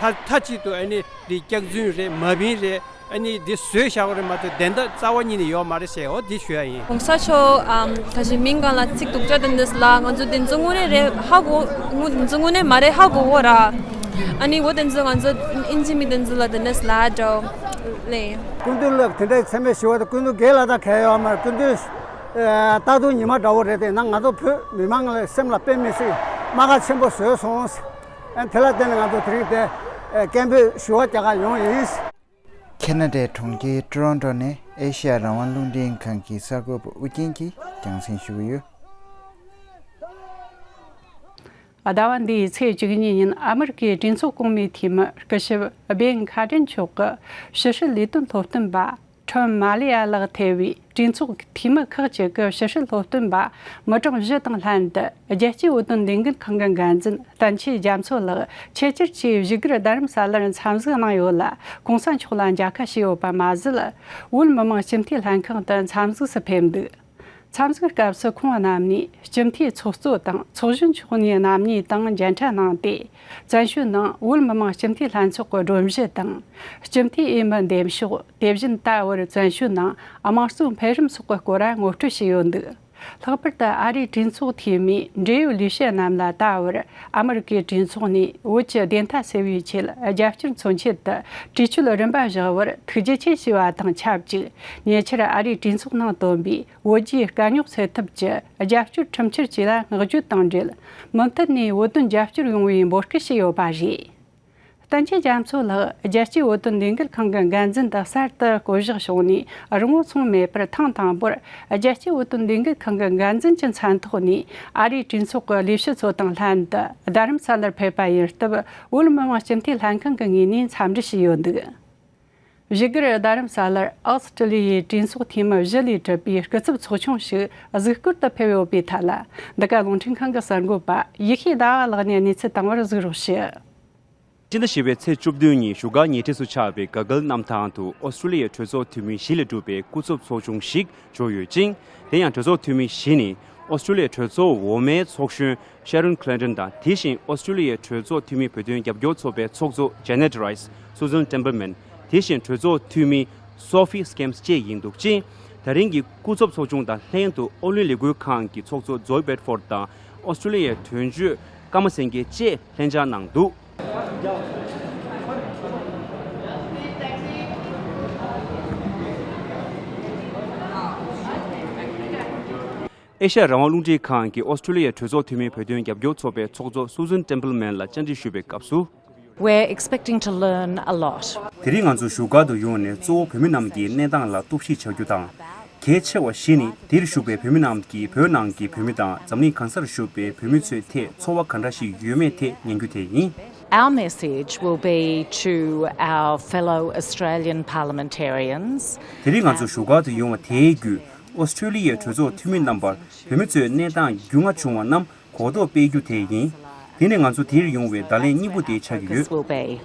མཐའ་གཅིག་ཏུ་ཨ་ནི་འདི་སྐྱག་རྫུན་རེད། མ་བིན་རེད། ཨ་ནི་འདི་བཟོས་བཞག་པ་རེད་མ་གཏོགས་བདེན་མཐའ་རྩ་བ་ཉིད་ནས་ཡོད་མ་རེད་ཟེར། འོ་འདི་ཞུ་ཡ་ཡིན། ༸གོང་ས་མཆོག་ཨམ་ད་ཅི་མིང་གང་ལ་ཚིག་སྡུག་ཅག་དེ་འདྲས་ལ་ང་ཚོ་དེ་ཚོ་དངོས་གནས་རེད་ཧ་གོ། དངོས་དེ་ཚོ་དངོས་གནས་མ་རེད་ཧ་གོ་གོ་ར། ཨ་ནི་འོ་དེ་ཚོ་ང་ཚོ་ཨིན་ཇི་མི་དེ་ཚོ་ལ་དེ་འདྲས་ལ་འགྲོ་ལེ། སྐུ་མདུན་ལ་དེ་འདྲའི་མཚན་སྨད་ཞུ་བ་དེ་སྐུ་མདུན་སྒེར་ལ་ད་གལ་ཡོད་མ་རེད། སྐུ་མདུན་ཨ་ལྟ་འདུག་ཉི་མ་འདྲ་བོ་རེད་དེ་ན་ང་ཚོ་བོད་མི་མང་ལ་སེམས་ལ་དཔེ་མི་སྲིད་རྨ་ཁ་ཆེན་པོ་བཟོས་སོང་། ཨ་དེ་ལ་བརྟེན་ནས་ང་ཚོ་དེ་རིང་དེ་ཨ་སྐད་འབོད་ཞུ་བ་རྒྱག་ག་ཡོང་ཡིན། ཁེ་ན་ཌའི་གྲོང་ཁྱེར་ཊོ་རོན་ཊོ་ནས་ཨེ་ཤེ་ཡ་རང་དབང་རླུང་འཕྲིན་ཁང་གི་གསར་འགོད་པ་ཨུ་རྒྱན་གྱིས་རྒྱང་སྲིང་ཞུ་གི་ཡོད། ཟླ་བ་འདིའི་ཚེས་བཅུ་གཉིས་ཉིན་ཨ་མི་རི་ཀའི་གྲོས་ཚོགས་གོང་མའི་འཐུས་མི་སྐུ་ཞབས་སྦེན་ཁ་ཏྲིན་མཆོག་གིས་ཕྱི་སྲིད་ལས་དོན་སློབ་སྟོན་པ་ཁྲོན་མ་ལི་ཡ་ལགས་ཐེ་བའི་གྲོས་ཚོགས་འཐུས་མི་ཁག་ཅིག་གི་ཕྱི་སྲིད་སློབ་སྟོན་པ་མི་གྲངས་བཞི་དང་ལྷན་དུ་རྒྱལ་སྤྱིའི་བོད་དོན་ལས་འགུལ་ཁང་གི་འགན་འཛིན་བསྟན་ཆེ་རྒྱ་མཚོ་ལགས་ཆེད་བཅར་གྱིས་བཞུགས་སྒར་རྡ་རམ་ས་ལར་འཚམས་གཟིགས་གནང་ཡོད་ལ། གོང་ས་མཆོག་ལ་མཇལ་ཁ་ཞུས་ཡོད་པ་མ་ཟད། བོད་མི་མང་སྤྱི་འཐུས་ལྷན་ཁང་དུ་འཚམས་གཟིགས་སུ་ཕེབས་འདུག་འཚམས་གཟིགས་སྐབས་སུ་ཁོང་རྣམ་གཉིས་སྤྱི་འཐུས་ཚོགས་གཙོ་དང་ཚོགས་གཞོན་མཆོག་གཉིས་རྣམ་གཉིས་དང་མཇལ་འཕྲད་གནང་སྟེ། བཙན་བྱོལ་ནང་བོད་མི་མང་སྤྱི་འཐུས་ལྷན་ཚོགས་ཀྱི་སྒྲོམ་གཞི་དང་། སྤྱི་འཐུས་འོས་མི་འདེམས་ཤོག་དེ་བཞིན་ད་བར་བཙན་བྱོལ་ནང་དམངས་གཙོ་འཕེལ་རིམ་སོགས་ཀྱི་སྐོར་ངོ་སྤྲོད་བྱས་ཡོད་འདུག་ལྷག་པར་དུ་ཨ་རིའི་གྲོས་ཚོགས་འཐུས་མི་འབྲེལ་ཡོད་ལས་བྱེད་རྣམས་ལ་ད་བར་ཨ་མི་རི་ཀའི་གྲོས་ཚོགས་ནས་བོད་ཀྱི་བདེན་མཐའ་གསལ་བའི་ཆེད་རྒྱབ་སྐྱོར་མཚོན་ཆེད་དུ་གྲོས་ཆོད་རིམ་པ་བཞག་པར་ཐུགས་རྗེ་ཆེ་ཞུས་པ་དང་ཆབས་ཅིག་ཉེ་ཆར་ཨ་རིའི་གྲོས་ཚོགས་ནང་བཏོན་པའི་བོད་རྒྱའི་དཀའ་རྙོག་སེལ་ཐབས་ཀྱི་རྒྱབ་སྐྱོར་ཁྲིམས་འཆར་བཅས་ལ་བསྔགས་བརྗོད་དང་འབྲེལ། མུ་མཐུད་ནས་བོད་དོན་རྒྱབ་སྐྱོར་ཡོང་བའི་འབོད་སྐུལ་བྱས་ཡོད་པ་རེད། བསྟན་ཆོས་རྒྱ་མཚོ་ལགས་རྒྱལ་སྤྱིའི་བོད་དོན་ལས་འགུལ་ཁང་གི་འགན་འཛིན་དུ་གསར་དུ་བསྐོ་གཞག་བྱུང་ནས། རིང་པོ་སོང་མེད་པར་ཐེངས་དང་པོར་རྒྱལ་སྤྱིའི་བོད་དོན་ལས་འགུལ་ཁང་གི་འགན་འཛིན་གྱི་མཚན་ཐོག་ནས་ཨ་རིའི་གྲོས་ཚོགས་ཀྱི་ལས་བྱེད་ཚོ་དང་ལྷན་དུ་རྡ་རམ་ས་ལར་ཕེབས་པ་ཡིན་སྟབས། བོད་མི་མང་སྤྱི་འཐུས་ལྷན་ཁང་གི་ངོས་ནས་འཚམས་འདྲི་ཞུས་ཡོད་འདུག་བཞུགས་སྒར་རྡ་རམ་ས་ལར་ཨོ་སི་ཀྲི་ལི་ཡའི་གྲོས་ཚོགས་འཐུས་མི་བཞི་ལས་གྲུབ་པའི་སྐུ་ཚབ་ཚོགས་ཆུང་ཞིག་གཟིགས་སྐོར་དུ་ཕེབས་ཡོད་པའི་ཐད་ལ། འདི་ག་རླུང་འཕྲིན་ཁང་གི་གསར་འགོད་པ་ཡེ་ཤེས་ཟླ་བ་ལགས་ནས་གནས་ཚུལ་བཏང་བར་གཟིགས་རོགས་ཞུ། སྤྱི་ཟླ་བཞི་པའི་ཚེས་བཅུ་བདུན་ཉིན་བཞུགས་སྒར་ཉེ་འཁྲིས་སུ་ཆགས་པའི་དགའ་སྐལ་གནམ་ཐང་དུ་ཨོ་སི་ཀྲི་ལི་ཡའི་གྲོས་ཚོགས་འཐུས་མི་བཞི་ལས་གྲུབ་པའི་སྐུ་ཚབ་ཚོགས་ཆུང་ཞིག་འབྱོར་ཡོད་ཅིང་། དེ་ཡང་གྲོས་ཚོགས་འཐུས་མི་བཞི་ནི་ཨོ་སི་ཀྲི་ལི་ཡའི་གྲོས་ཚོགས་འོག་མའི་ཚོགས་གཞོན་ཤ་རོན་ཁི་ལིན་ཏོན་དང་། དེ་བཞིན་ཨོ་སི་ཀྲི་ལི་ཡའི་གྲོས་ཚོགས་འཐུས་མི་བོད་དོན་རྒྱབ་སྐྱོར་ཚོགས་པའི་ཚོགས་གཙོ་ཇེ་ནེད་རའི་སི། སུ་ཟན་ཏེམ་པལ་མན། དེ་བཞིན་གྲོས་ཚོགས་འཐུས་མི་སོ་ཕི་སི་ཀེམ་སི་བཅས་ཡིན་འདུག་ཅིང་། ད་རིང་གི་སྐུ་ཚབ་ཚོགས་ཆུང་དང་ལྷན་དུ་ཨོ་གླིང་ལས་འགུལ་ཁང་གི་ཚོགས་གཙོ་ཛོའི་བེད་ཕོར་དང་། ཨོ་སི་ཀྲི་ལི་ཡའི་དོན་གཅོད་ཀརྨ་སེང་གེ་བཅས་ལྷན་བཅར་གནང་འདུག་ཨེ་ཤ་ཡ་རང་དབང་རླུང་འཕྲིན་ཁང་གིས་ཨོ་སི་ཀྲི་ལི་ཡའི་གྲོས་ཚོགས་འཐུས་མི་བོད་དོན་རྒྱབ་སྐྱོར་ཚོགས་པའི་ཚོགས་གཙོ་སུ་ཟན་ཏེམ་པལ་མན་ལ་བཅར་འདྲི་ཞུས་པའི་སྐབས་སུ། We're expecting to learn a lot. དེ་རིང་ང་ཚོ་བཞུགས་སྒར་དུ་ཡོང་ནས་གཙོ་བོ་བོད་མི་རྣམས་ཀྱི་གནས་སྟངས་ལ་གཏོར་བཤིག་བྱ་རྒྱུ་དང་། གལ་ཆེ་བ་བཞི་ནི་དེར་བཞུགས་པའི་བོད་མི་རྣམས་ཀྱིས་བོད་ནང་གི་བོད་མི་དང་འཛམ་གླིང་གང་སར་བཞུགས་པའི་བོད་མི་ཚོའི་ཐད་ཚོར་བ་ག་འདྲ་ཞིག་ཡོད་མེད་ཐད་ཉན་རྒྱུ་དེ་ཡིན། Our message will be to our fellow Australian parliamentarians. དེ་རིང་ང་ཚོ་བཞུགས་སྒར་དུ་ཡོང་བ་དེའི་བརྒྱུད། ཨོ་སི་ཀྲི་ལི་ཡའི་གྲོས་ཚོགས་འཐུས་མི་རྣམ་པར་བོད་མི་ཚོའི་གནས་སྟངས་རྒྱུས་མངའ་བྱུང་བ་རྣམས་གོ་རྟོགས་སྤེལ་རྒྱུ་དེ་ཡིན། དེ་ནི་ང་ཚོ་དེར་ཡོང་བའི་བརྡ་ལན་སྙིང་པོ་དེ་ཆགས་ཀྱི་ཡོད། This will be.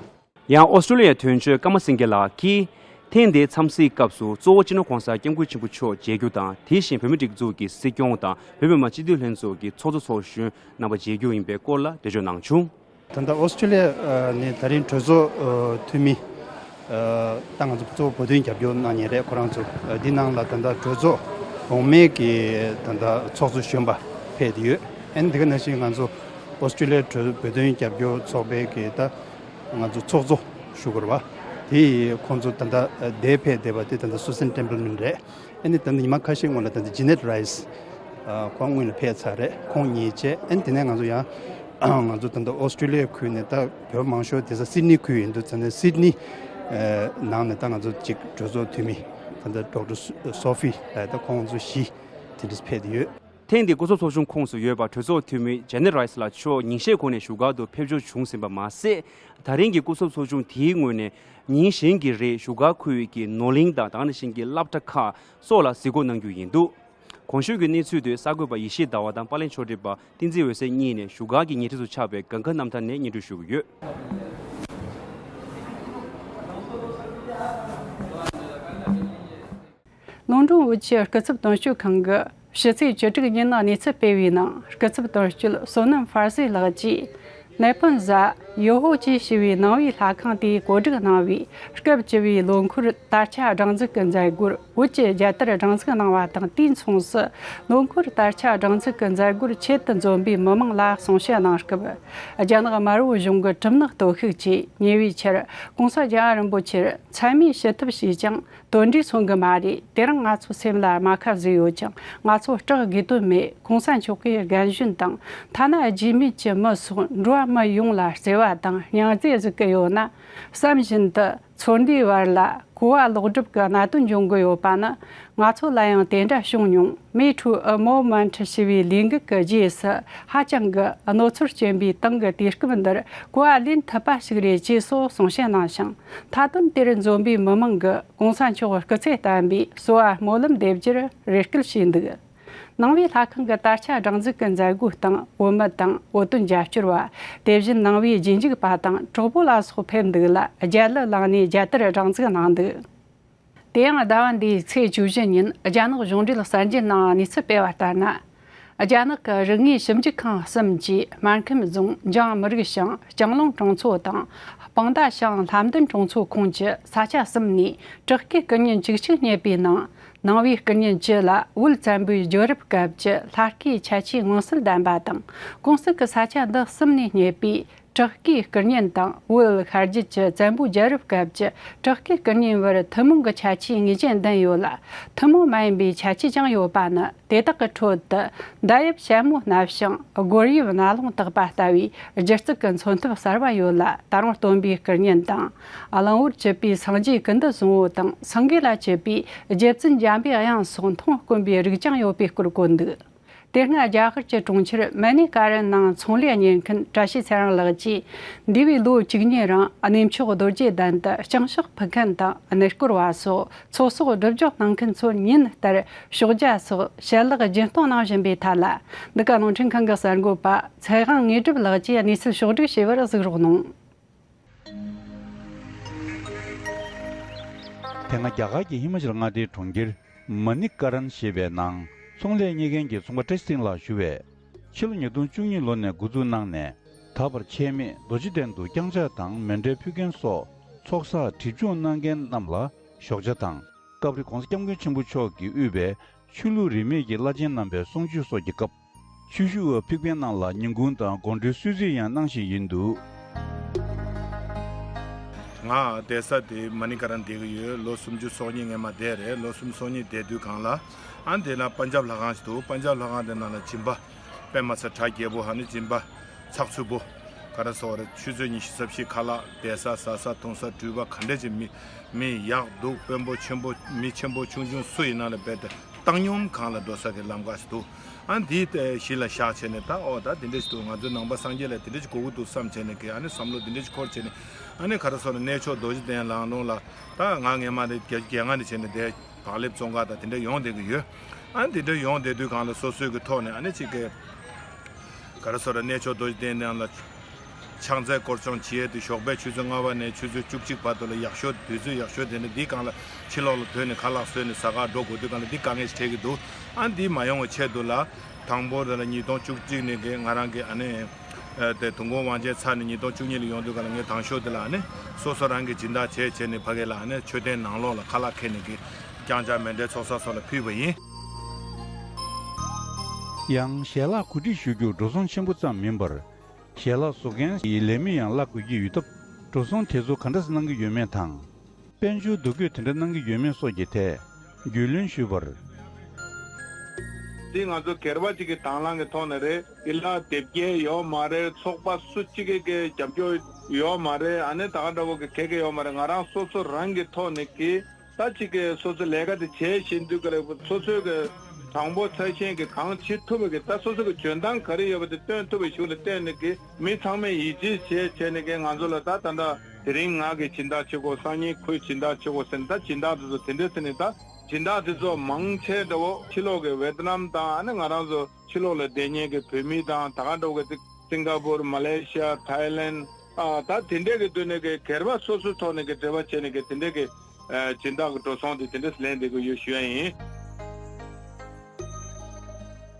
ཡང་ཨོ་སི་ཀྲི་ལི་ཡའི་དོན་གཅོད་ཀརྨ་སེང་གེ་ལགས་ཀྱིས། ཐེངས་འདིའི་འཚམས་གཟིགས་སྐབས་སུ་གཙོ་བོ་སྤྱི་ནོར་༸གོང་ས་༸སྐྱབས་མགོན་ཆེན་པོ་མཆོག་མཇལ་རྒྱུ་དང་། དེ་བཞིན་བོད་མིའི་སྒྲིག་འཛུགས་ཀྱི་སྲིད་སྐྱོང་དང་བོད་མི་མང་སྤྱི་འཐུས་ལྷན་ཚོགས་ཀྱི་ཚོགས་གཙོ་ཚོགས་གཞོན་རྣམ་པ་མཇལ་རྒྱུ་ཡིན་པའི་སྐོར་ལ་འགྲེལ་བརྗོད་གནང་བྱུང་། ད་ལྟ་ཨོ་སི་ཀྲི་ལི་ཡ་ནས་ད་རིང་གྲོས་ཚོགས་འཐུས་མི། ད་ང་ཚོ་གཙོ་བོ་བོད་དོན་རྒྱབ་སྐྱོར་གནང་མཁན་རེད། ཁོ་རང་ཚོ་འདི་ནང་ལ་ད་ལྟ་གྲོས་ཚོགས་འོག་མའི་གི་ད་ལྟ་ཚོགས་གཙོ་གཞོན་པ་ཕེབས་ཏེ་ཡོད། ཨ་ནི་དེ་ག་ནང་བཞིན་ང་ཚོ་ཨོ་སི་ཀྲི་ལི་ཡ་གྲོས་བོད་དོན་རྒྱབ་སྐྱོར་ཚོགས་པའི་གི་ད་ང་ཚོ་ཚོགས་གཙོ་ཞུ་དགོས་རེད་བ། དེ་ཡིས་ཁོང་ཚོ་ད་ལྟ་འདིར་ཕེབས་བསྡད་པ་དེ་ད་ལྟ་སུ་ཟན་ཏེམ་པལ་མན་རེད། ཨ་ནི་ད་ལྟ་ཉི་མ་ཁ་ཤས་སྔོན་ལ་ད་ལྟ་ཇེ་ནེད་རའི་སི། ཁོང་སྔོན་ལ་ཕེབས་ཚར་རེད། ཁོང་གཉིས་བྱས། ཨ་ནི་དེ་ནས་ང་ཚོ་ཡང་ང་ཚོ་ད་ལྟ་ཨོ་སི་ཀྲི་ལི་ཡའི་ཁུལ་ནས་ད་བོད་མང་ཤོས་དེ་ས་སིད་ནི་ཁུལ་ཡིན་འདུག་ཙང་ནས་སིད་ནི་ནང་ནས་ད་ང་ཚོ་གཅིག་གྲོས་ཚོགས་འཐུས་མི་ད་ལྟ་ཌོག་ཊར་སོ་ཕི་ལགས་ད་ཁོང་ཚོ་བཞི་དེ་འདྲ་ཕེབས་ཏེ་ཡོད། ཐེངས་འདིའི་སྐུ་ཚབ་ཚོགས་ཆུང་ཁོངས་སུ་ཡོད་པ་གྲོས་ཚོགས་འཐུས་མི་ཇེ་ནེད་རའི་སི་ལགས་མཆོག་ཉིན་ཤས་གོང་ནས་བཞུགས་སྒར་དུ་ཕེབས་འབྱོར་བྱུང་ཟིན་པ་མ་ཟད། ད་རིང་གི་སྐུ་ཚབ་ཚོགས་ཆུང་དེའི་ངོས་ནས་ཉིན་གཞན་གྱི་རིང་བཞུགས་སྒར་ཁུལ་གྱི་ནོར་གླིང་དང་། ད་ག་ནང་བཞིན་གྱི་སློབ་གྲྭ་ཁག་སོགས་ལ་གཟིགས་སྐོར་གནང་རྒྱུ་ཡིན་འདུག་གོང་ཞུས་ཀྱི་གནས་ཚུལ་དེ་གསར་འགོད་པ་ཡེ་ཤེས་ཟླ་བ་དང་པར་ལེན་ཆོས་སྒྲོན་པ་བསྟན་འཛིན་འོད་ཟེར་གཉིས་ནས་བཞུགས་སྒར་གྱི་ཉེ་འཁྲིས་སུ་ཆགས་པའི་སྒང་ག་གནམ་ཐང་ནས་སྙན་སྒྲོན་ཞུ་གི་ཡོད། ལུང་འབྲིང་བོད་ཀྱི་སྐུ་ཚབ་དོན་གཅོད་ཁང་གིས་ཕྱི་ཚེས་བཅུ་དྲུག་ཉིན་གནས་ཚུལ་སྤེལ་བའི་ནང་། སྐུ་ཚབ་དོན་གཅོད་བསོད་ནམས་ཧྥར་སི་ལགས་ཀྱིས་ནེ་ཕོན་ཟ་ཡོ་ཧོ་ཅེས་ཞེས་པའི་ནང་པའི་ལྷ་ཁང་དེའི་གོ་སྒྲིག་གནང་བའི་སྐབས་བཅུ་པའི་ལོ་འཁོར་དར་ཆ་སྒྲེང་འཛུགས་ཀྱི་མཛད་སྒོར་བོད་ཀྱི་རྒྱལ་དར་སྒྲེང་འཛུགས་གནང་བ་དང་། དུས་མཚུངས་སུ་ལོ་འཁོར་དར་ཆ་སྒྲེང་འཛུགས་ཀྱི་མཛད་སྒོར་ཆེད་དུ་འཛོམས་པའི་མི་མང་ལ་གསུང་བཤད་གནང་སྐབས། རྒྱ་ནག་དམར་པོ་གཞུང་གི་གྲུབ་ནག་སྟོབས་ཤུགས་ཀྱིས་ཉེ་བའི་ཆར་༸གོང་ས་༸རྒྱལ་བ་རིན་པོ་ཆེར་མཚན་སྨད་ཞུ་ཐབས་བྱས་ཀྱང་། དོན་འགྲིག་སོང་གི་མ་རེད། དེ་རིང་ང་ཚོའི་སེམས་ལ་རྨ་ཁ་བཟོས་ཡོད་ཀྱང་། ང་ཚོ་སྐྲག་དགོས་དོན་མེད། གོང་ས་མཆོག་གི་རྒན་གཞོན་དང་། ཐ་ན་རྗེས་མེད་ཀྱི་མི་སོགས་འགྲོ་བ་མི་ཡོངས་ལ་བརྩེ་བ་དང་སྙིང་རྗེ་གཟིགས་ཀྱི་ཡོད་ན། བསམ་བཞིན་དུ་ཚོར་འདུའི་བར་ལ་གོ་བ་ལོག་སྒྲུབ་ཀྱི་གནད་དོན་འབྱུང་གི་ཡོད་པ་ནི། ང་ཚོ་ལ་ཡང་དེ་འདྲ་བྱུང་མྱོང་། Me Too, a Movement ཞེས་པའི་ལས་འགུལ་གྱི་རྗེས་སུ་ཧ་ཅང་གི་གནོད་འཚེ་སྐྱོན་པའི་སྟེང་གི་དུས་སྐབས་འདིར་གོ་བ་ལེན་ཐུབ་པ་ཞིག་རེད་ཅེས་སོགས་གསུང་བཤད་གནང་ཞིང་། མཐའ་དོན་དེར་འཛོམས་པའི་མི་མང་གིས་གོང་ས་མཆོག་སྐུ་ཚེ་བརྟན་པའི་གསོལ་བ་སྨོན་ལམ་འདེབས་རྒྱུར་རེ་སྐུལ་བྱས་འདུག་ནང་པའི་ལྷ་ཁང་གི་དར་ཆ་སྒྲེང་འཛུགས་ཀྱི་མཛད་སྒོའི་སྟེང་བོད་མི་དང་བོད་དོན་རྒྱབ་སྐྱོར་བ། དེ་བཞིན་ནང་པའི་རྗེས་འཇུག་པ་དང་གྲོགས་པོ་ལ་སོགས་ཕེབས་འདུག་ལ། རྒྱལ་གླུ་བླངས་ནས་རྒྱལ་དར་སྒྲེང་འཛུགས་གནང་འདུག་དེ་ཡང་ཟླ་བ་འདིའི་ཚེས་བཅུ་བཞི་ཉིན་རྒྱ་ནག་གཞུང་འབྲེལ་གསར་འགྱུར་ནང་གནས་ཚུལ་སྤེལ་བ་ལྟར་ན། རྒྱ་ནག་གི་རིག་དངོས་ཞིབ་འཇུག་ཁང་གསུམ་གྱིས་སྨར་ཁམས་རྫོང་འཇང་མི་རིགས་ཤང་སྤྱང་ལུང་གྲོང་ཚོ་དང་སྤང་མདའ་ཤང་ལྷ་མདུན་གྲོང་ཚོ་ཁོངས་ཀྱི་ས་ཆ་གསུམ་ནས་དྲག་སྐུད་སྐུ་བརྙན་བཅུ་གཅིག་རྙེད་པའི་ནང་། ནང་པའི་སྐུ་བརྙན་བཅུ་ལ་བོད་བཙན་པོའི་རྒྱལ་རབས་སྐབས་ཀྱི་ལྷ་སྐུའི་ཁྱད་ཆོས་མངོན་གསལ་ལྡན་པ་དང་། གོང་གསལ་གྱི་ས་ཆ་འདི་གསུམ་ནས་རྙེད་པའི་ བྲག་བརྐོས་སྐུ་བརྙན་དང་བོད་ཤར་རྒྱུད་ཀྱི་བཙན་པོའི་རྒྱལ་རབས་སྐབས་ཀྱི་བྲག་བརྐོས་སྐུ་བརྙན་བར་ཐུན་མོང་གི་ཁྱད་ཆོས་ངེས་ཅན་ལྡན་ཡོད་ལ། ཐུན་མོང་མ་ཡིན་པའི་ཁྱད་ཆོས་ཀྱང་ཡོད་པ་ནི། དེ་དག་གི་ཁྲོད་དུ་མདའ་ཡབ་ཞལ་མོ་སྣ་བྱང་། སྒོར་ཡབ་རྣ་ལོང་བཏགས་པ་ལྟ་བུའི་སྒྱུ་རྩལ་གྱི་མཚོན་ཐབས་གསར་བ་ཡོད་ལ། ད་རུང་སྟོན་པའི་སྐུ་བརྙན་དང་། གླང་བོར་བཅུ་པའི་སངས་རྒྱས་ཀུན་འདུས་བཟང་པོ་དང་། སེང་གེ་ལ་བཅུ་པའི་རྗེ་བཙུན་འཇམ་པའི་དབྱངས་སོགས་མཐོང་དཀོན་པའི་རིགས་ཀྱང་ཡོད་པའི་སྐོར་བཀོད་འདུག། དེ་སྔ་རྒྱ་གར་གྱི་གྲོང་ཁྱེར་མ་ནི་ཀ་རན་ནང་ཚོང་ལས་གཉེར་མཁན་བཀྲ་ཤིས་ཚེ་རིང་ལགས་ཀྱིས། འདས་པའི་ལོ་བཅུ་གཉིས་རིང་གནས་མཆོག་རྡོ་རྗེ་གདན་དུ་ལྕང་ཕྱོགས་ཕུལ་མཁན་དང་གནས་སྐོར་བ་སོགས་ཚོགས་གསོག་སྒྲུབ་སྦྱོང་གནང་མཁན་ཚོར་ཉིན་ལྟར་ཕྱོགས་རྒྱ་སོགས་ཞལ་ལག་སྦྱིན་གཏོང་གནང་བཞིན་པའི་ཐད་ལ། འདི་ག་རླུང་འཕྲིན་ཁང་གི་གསར་འགོད་པ་ཚེ་དབང་དངོས་གྲུབ་ལགས་ཀྱིས་གནས་ཚུལ་ཕྱོགས་བསྒྲིགས་བྱས་པར་གཟིགས་རོགས་གནང་། དེ་སྔ་རྒྱ་གར་གྱི་ཧི་མ་ཅལ་མངའ་སྡེའི་གྲོང་ཁྱེར་མ་ནི་ཀ་རན་ཞེས་པའི་ནང་ཚོང་ལས་གཉེར་མཁན་གྱི་ཚོང་པ་བཀྲ་ཤིས་ཚེ་རིང་ལགས་ཞུ་བས། ཕྱི་ལོ་ཉིས་སྟོང་བཅུ་གཉིས་ལོ་ནས་འགོ་འཛུགས་གནང་ནས་ད་བར་ཆད་མེད་རྡོ་རྗེ་གདན་དུ་བརྐྱངས་ཕྱག་དང་མཎྜལ་ཕུལ་མཁན་སོགས་ཚོགས་བསགས་སྒྲིབ་སྦྱོང་གནང་མཁན་རྣམས་ལ་ཞོགས་ཇ་དང་། སྐབས་རེ་༸གོང་ས་༸སྐྱབས་མགོན་ཆེན་པོ་མཆོག་གིས་དབུས་པའི་ཆོས་ལུགས་རིས་མེད་ཀྱི་བླ་ཆེན་རྣམ་པའི་གསུང་ཆོས་སོགས་ཀྱི་སྐབས། ཆོས་ཞུ་བ་ཕེབས་མཁན་རྣམས་ལ་ཉིན་གུང་དང་དགོང་དྲོའི་གསོལ་ཚིགས་ཡང་གནང་བཞིན་ཡིན་འདུག། ང་བསྡད་ས་དེ་མ་ནི་ཀ་རན་བསྡད་ཀྱི་ཡོད། ལོ་སུམ་ཅུ་སོ་གཉིས་སྔོན་མ་བསྡད་རེད། ལོ་སུམ་ཅུ་སོ་གཉིས་བསྡད་དུས་སྒང་ལ། ཨ་ནི་དེ་ལ་པན་ཇབ་ལྷ་ཁང་ཞིག་འདུག། པན་ཇབ་ལྷ་ཁང་དེ་ནང་ལ་སྦྱིན་པ་དཔེ་མ་ཚད་གྲ་རྒྱས་པོ། ཨ་ནི་སྦྱིན་པ་ཚགས་ཚུད་པོ། ག་རེ་ཟེར་དགོས་རེད། ཆུ་ཚོད་ཉི་ཤུ་རྩ་བཞི་ཁ་ལག་བསྡད་ས་ཟ་ས་འཐུང་ས་འགྲུལ་པ་ག་འདྲ་ཅིག་མི་མི་ཡག་སྡུག་དཔོན་པོ་ཆེན་པོ་མི་ཆེན་པོ་ཆུང་ཆུང་སུ་ཡིན་ན་ལ་རྦད་དེ་བཏང་སྙོམས་སྒང་ལ་འགྲོ་ས་གི་ལམ་ཁ་ཞིག་འདུག། ཨ་འདི་ལྟ་གཞི་ལ་བཞག་བྱས་ནས་ད་ཨོ་ད་འདི་འདྲ་ཞིག་འདུག། ང་ཚོའི་ནང་པ་སངས་རྒྱས་ལ་འདི་འདྲ་ཞིག་དགོས་ཀྱི་འདུག་བསམ་བྱས་ནས་གི་ཨ་ནི་བསམ་བློ་འདི་འདྲ་ཞིག་འཁོར་བྱས་ནས། ཨ་ནི་ག་རེ་ཟེར་ན་གནས་མཆོག་རྡོ་རྗེ་གདན་ལང་ལུང་ལ་ད་ང་སྔོན་མ་ནས་བརྒྱད་ཅུ་གྱ་ལྔ་ནས་བྱས་ནས་དེ་བག་ལེབ་བཙོང་ག་དང་དེ་འདྲ་ཡོང་བསྡད་ཀྱི་ཡོད། ཨ་ནི་དེ་འདྲ་ཡོང་བསྡད་དུས་སྒང་ལ་སོ་སོའི་གི་ཐོག་ནས་ཨ་ནི་གཅིག་གི་ག་རེ་ཟེར་ན་གནས་མཆོག་རྡོ་རྗེ་གདན་ནང་ལ་ཕྱག་འཚལ་སྐོར་སྦྱོང་བྱེད་ཡས་དེ་ཞོགས་པའི་ཆུ་ཚོད་ལྔ་པ་ནས་ཆུ་ཚོད་བཅུ་གཅིག་བར་དུ་ལ་ཡག་ཤོས་དུས་ཚོད་ཡག་ཤོས་དེ་ནི་འདི་སྒང་ལ་ཕྱི་ལོགས་ལ་ཐོན་ནས་ཁ་ལག་བཟོས་ནས་ཟ་གར་འགྲོ་དགོས་དུས་སྒང་ལ་འདི་དཀའ་ངལ་ཞིག་འཕྲད་ཀྱི་འདུག། ཨ་འདི་མ་ཡོང་བའི་ཆེད་དུ་ལ་དང་པོ་དེ་ལ་ཉིས་སྟོང་བཅུ་གཅིག་ནས་གི་ང་རང་གི་ཨ་ནི་ཨ་དེ་དུས་འཁོར་དབང་ཆེན་ཚར་ནས་ཉིས་སྟོང་བཅུ་གཉིས་ལ་ཡོང་དུས་སྒང་ལ་ངས་དང་ཤོས་དེ་ལ་ཨ་ནི་སོ་སོ་རང་གི་སྦྱིན་བདག་བྱས་བྱས་ནས་ཕ་གི་ལ་ཨ་ནི་མཆོད་རྟེན་ནང་ལོགས་ལ་ཁ་ལག་ཁྱེར་ནས་གི་བརྐྱངས་ཕྱག་མཎྜལ་ཚོགས་བསགས་སོགས་ལ་ཕུལ་བ་ཡིན། ཡང་ཞལ་ལག་གོ་སྒྲིག་ཞུ་རྒྱུ་འགྲོ་སོང་ཆེན་པོ་ཙམ་མིན་པར། ཞལ་ལག་བཟོ་མཁན་གྱི་ལས་མི་ཡང་གླ་དགོས་ཀྱི་ཡོད་སྟབས། འགྲོ་སོང་དེ་ཚོ་ག་འདྲ་གནང་གི་ཡོད་མེད་དང་། དཔལ་འབྱོར་འདུ་འགོད་དེ་འདྲ་གནང་གི་ཡོད་མེད་སོགས་ཀྱི་ཐད་རྒྱུས་ལོན་ཞུས་པར། འདི་ང་ཚོ་སྒེར་པ་གཅིག་གི་དང་བླངས་ཀྱི་ཐོག་ནས་རེད། འདི་ལ་དེབ་སྐྱེལ་ཡོད་མ་རེད། ཚོགས་པ་སུ་གཅིག་གི་རྒྱབ་སྐྱོར་ཡོད་མ་རེད། ཨ་ནི་ད་ག་འདྲ་བོ་གི་གེ་གེ་ཡོད་མ་རེད། ང་རང་སོ་སོ་རང་གི་ཐོག་ནས་ཀྱི་ད་གཅིག་གི་སོ་སོ་ལས་ཀ་དེ་བྱས་བཞིན་དུས་ཀ་ལ་སོ་སོའི་གི་དྲང་པོ་ཚ་ཞན་གྱི་གང་བྱེད་ཐུབ་པ་གི་ད་སོ་སོ་གི་འཇོན་ཐང་ག་རེ་ཡོད་པ་དེ་སྟོན་ཐུབ་པའི་ཤུགས་ལ་བརྟེན་ནས་ཀྱི་མི་ཚང་མས་ཡིད་ཆེས་བྱས་བྱས་ནས་ཀྱི་ང་ཚོ་ལ་ད་ད་ལྟ་དེ་རིང་ང་གི་སྦྱིན་བདག་བྱེད་དགོས། སང་ཉིན་ཁོའི་སྦྱིན་བདག་བྱེད་དགོས་ཟེར་ནས་ད་སྦྱིན་བདག་དེ་ཚོ་དེ་འདྲས་ཟེར་ནས་ད་སྦྱིན་བདག་དེ་ཚོ་མང་ཆེ་འདྲ་བོ་ཕྱི་ལོགས་ཀྱི་ཝེ་ཏི་ནམ་དང་ཨ་ནི་ང་རང་ཚོ་ཕྱི་ལོགས་ལ་བསྡད་མཁན་གྱི་བོད་མི་དང་ད་ག་འདྲ་བོ་གི་སིང་ག་པུར། མ་ལེ་ཤི་ཡ། ཐའི་ལེན། ཨ་ད་དེ་འདྲས་ཀྱི་སྡོད་གནས་ཀྱི་སྒེར་པ་སོ་སོའི་ཐོག་ནས་ཀྱི་འབྲེལ་བ་བྱས་ནས་ཀྱི་དེ་འདྲས་ཀྱི་ཨ་སྦྱིན་བདག་གི་འགྲོ་སོང་དེ་དེ་འདྲས་ལེན་བསྡད་ཀྱི་ཡོད་ཞུ་ཡ་ཡིན།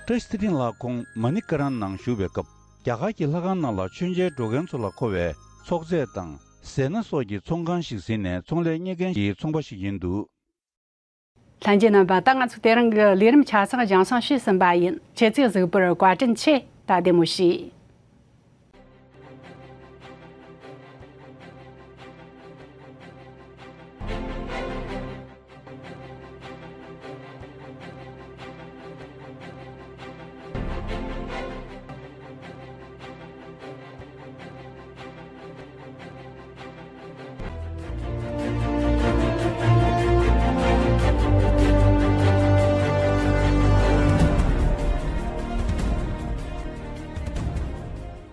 བཀྲ་ཤིས་ཚེ་རིང་ལགས་ཁོང་མ་ནི་ཀ་རན་ནང་བཞུགས་པའི་སྐབས། རྒྱ་གར་གྱི་ལྷ་ཁང་ནང་ལ་མཆོད་མཇལ་འགྲོ་མཁན་ཚོ་ལ་མཁོ་བའི་ཚོགས་རྫས་དང་ཟས་སྣ་སོགས་ཀྱི་ཚོང་ཁང་ཞིག་ཟིན་ནས་ཚོང་ལས་གཉེར་མཁན་གྱི་ཚོང་པ་ཞིག་ཡིན་འདུག། ལྷན་རྒྱས་རྣམ་པ། ད་ང་ཚོ་དེ་རིང་གི་ལས་རིམ་ཆ་ཚང་སྦྱང་སོང་ཞུས་ཟིན་པ་ཡིན། ཁྱེད་ཚོས་གཟིགས་པར་བཀའ་དྲིན་ཆེ། ད་བདེ་མོ་བྱོས།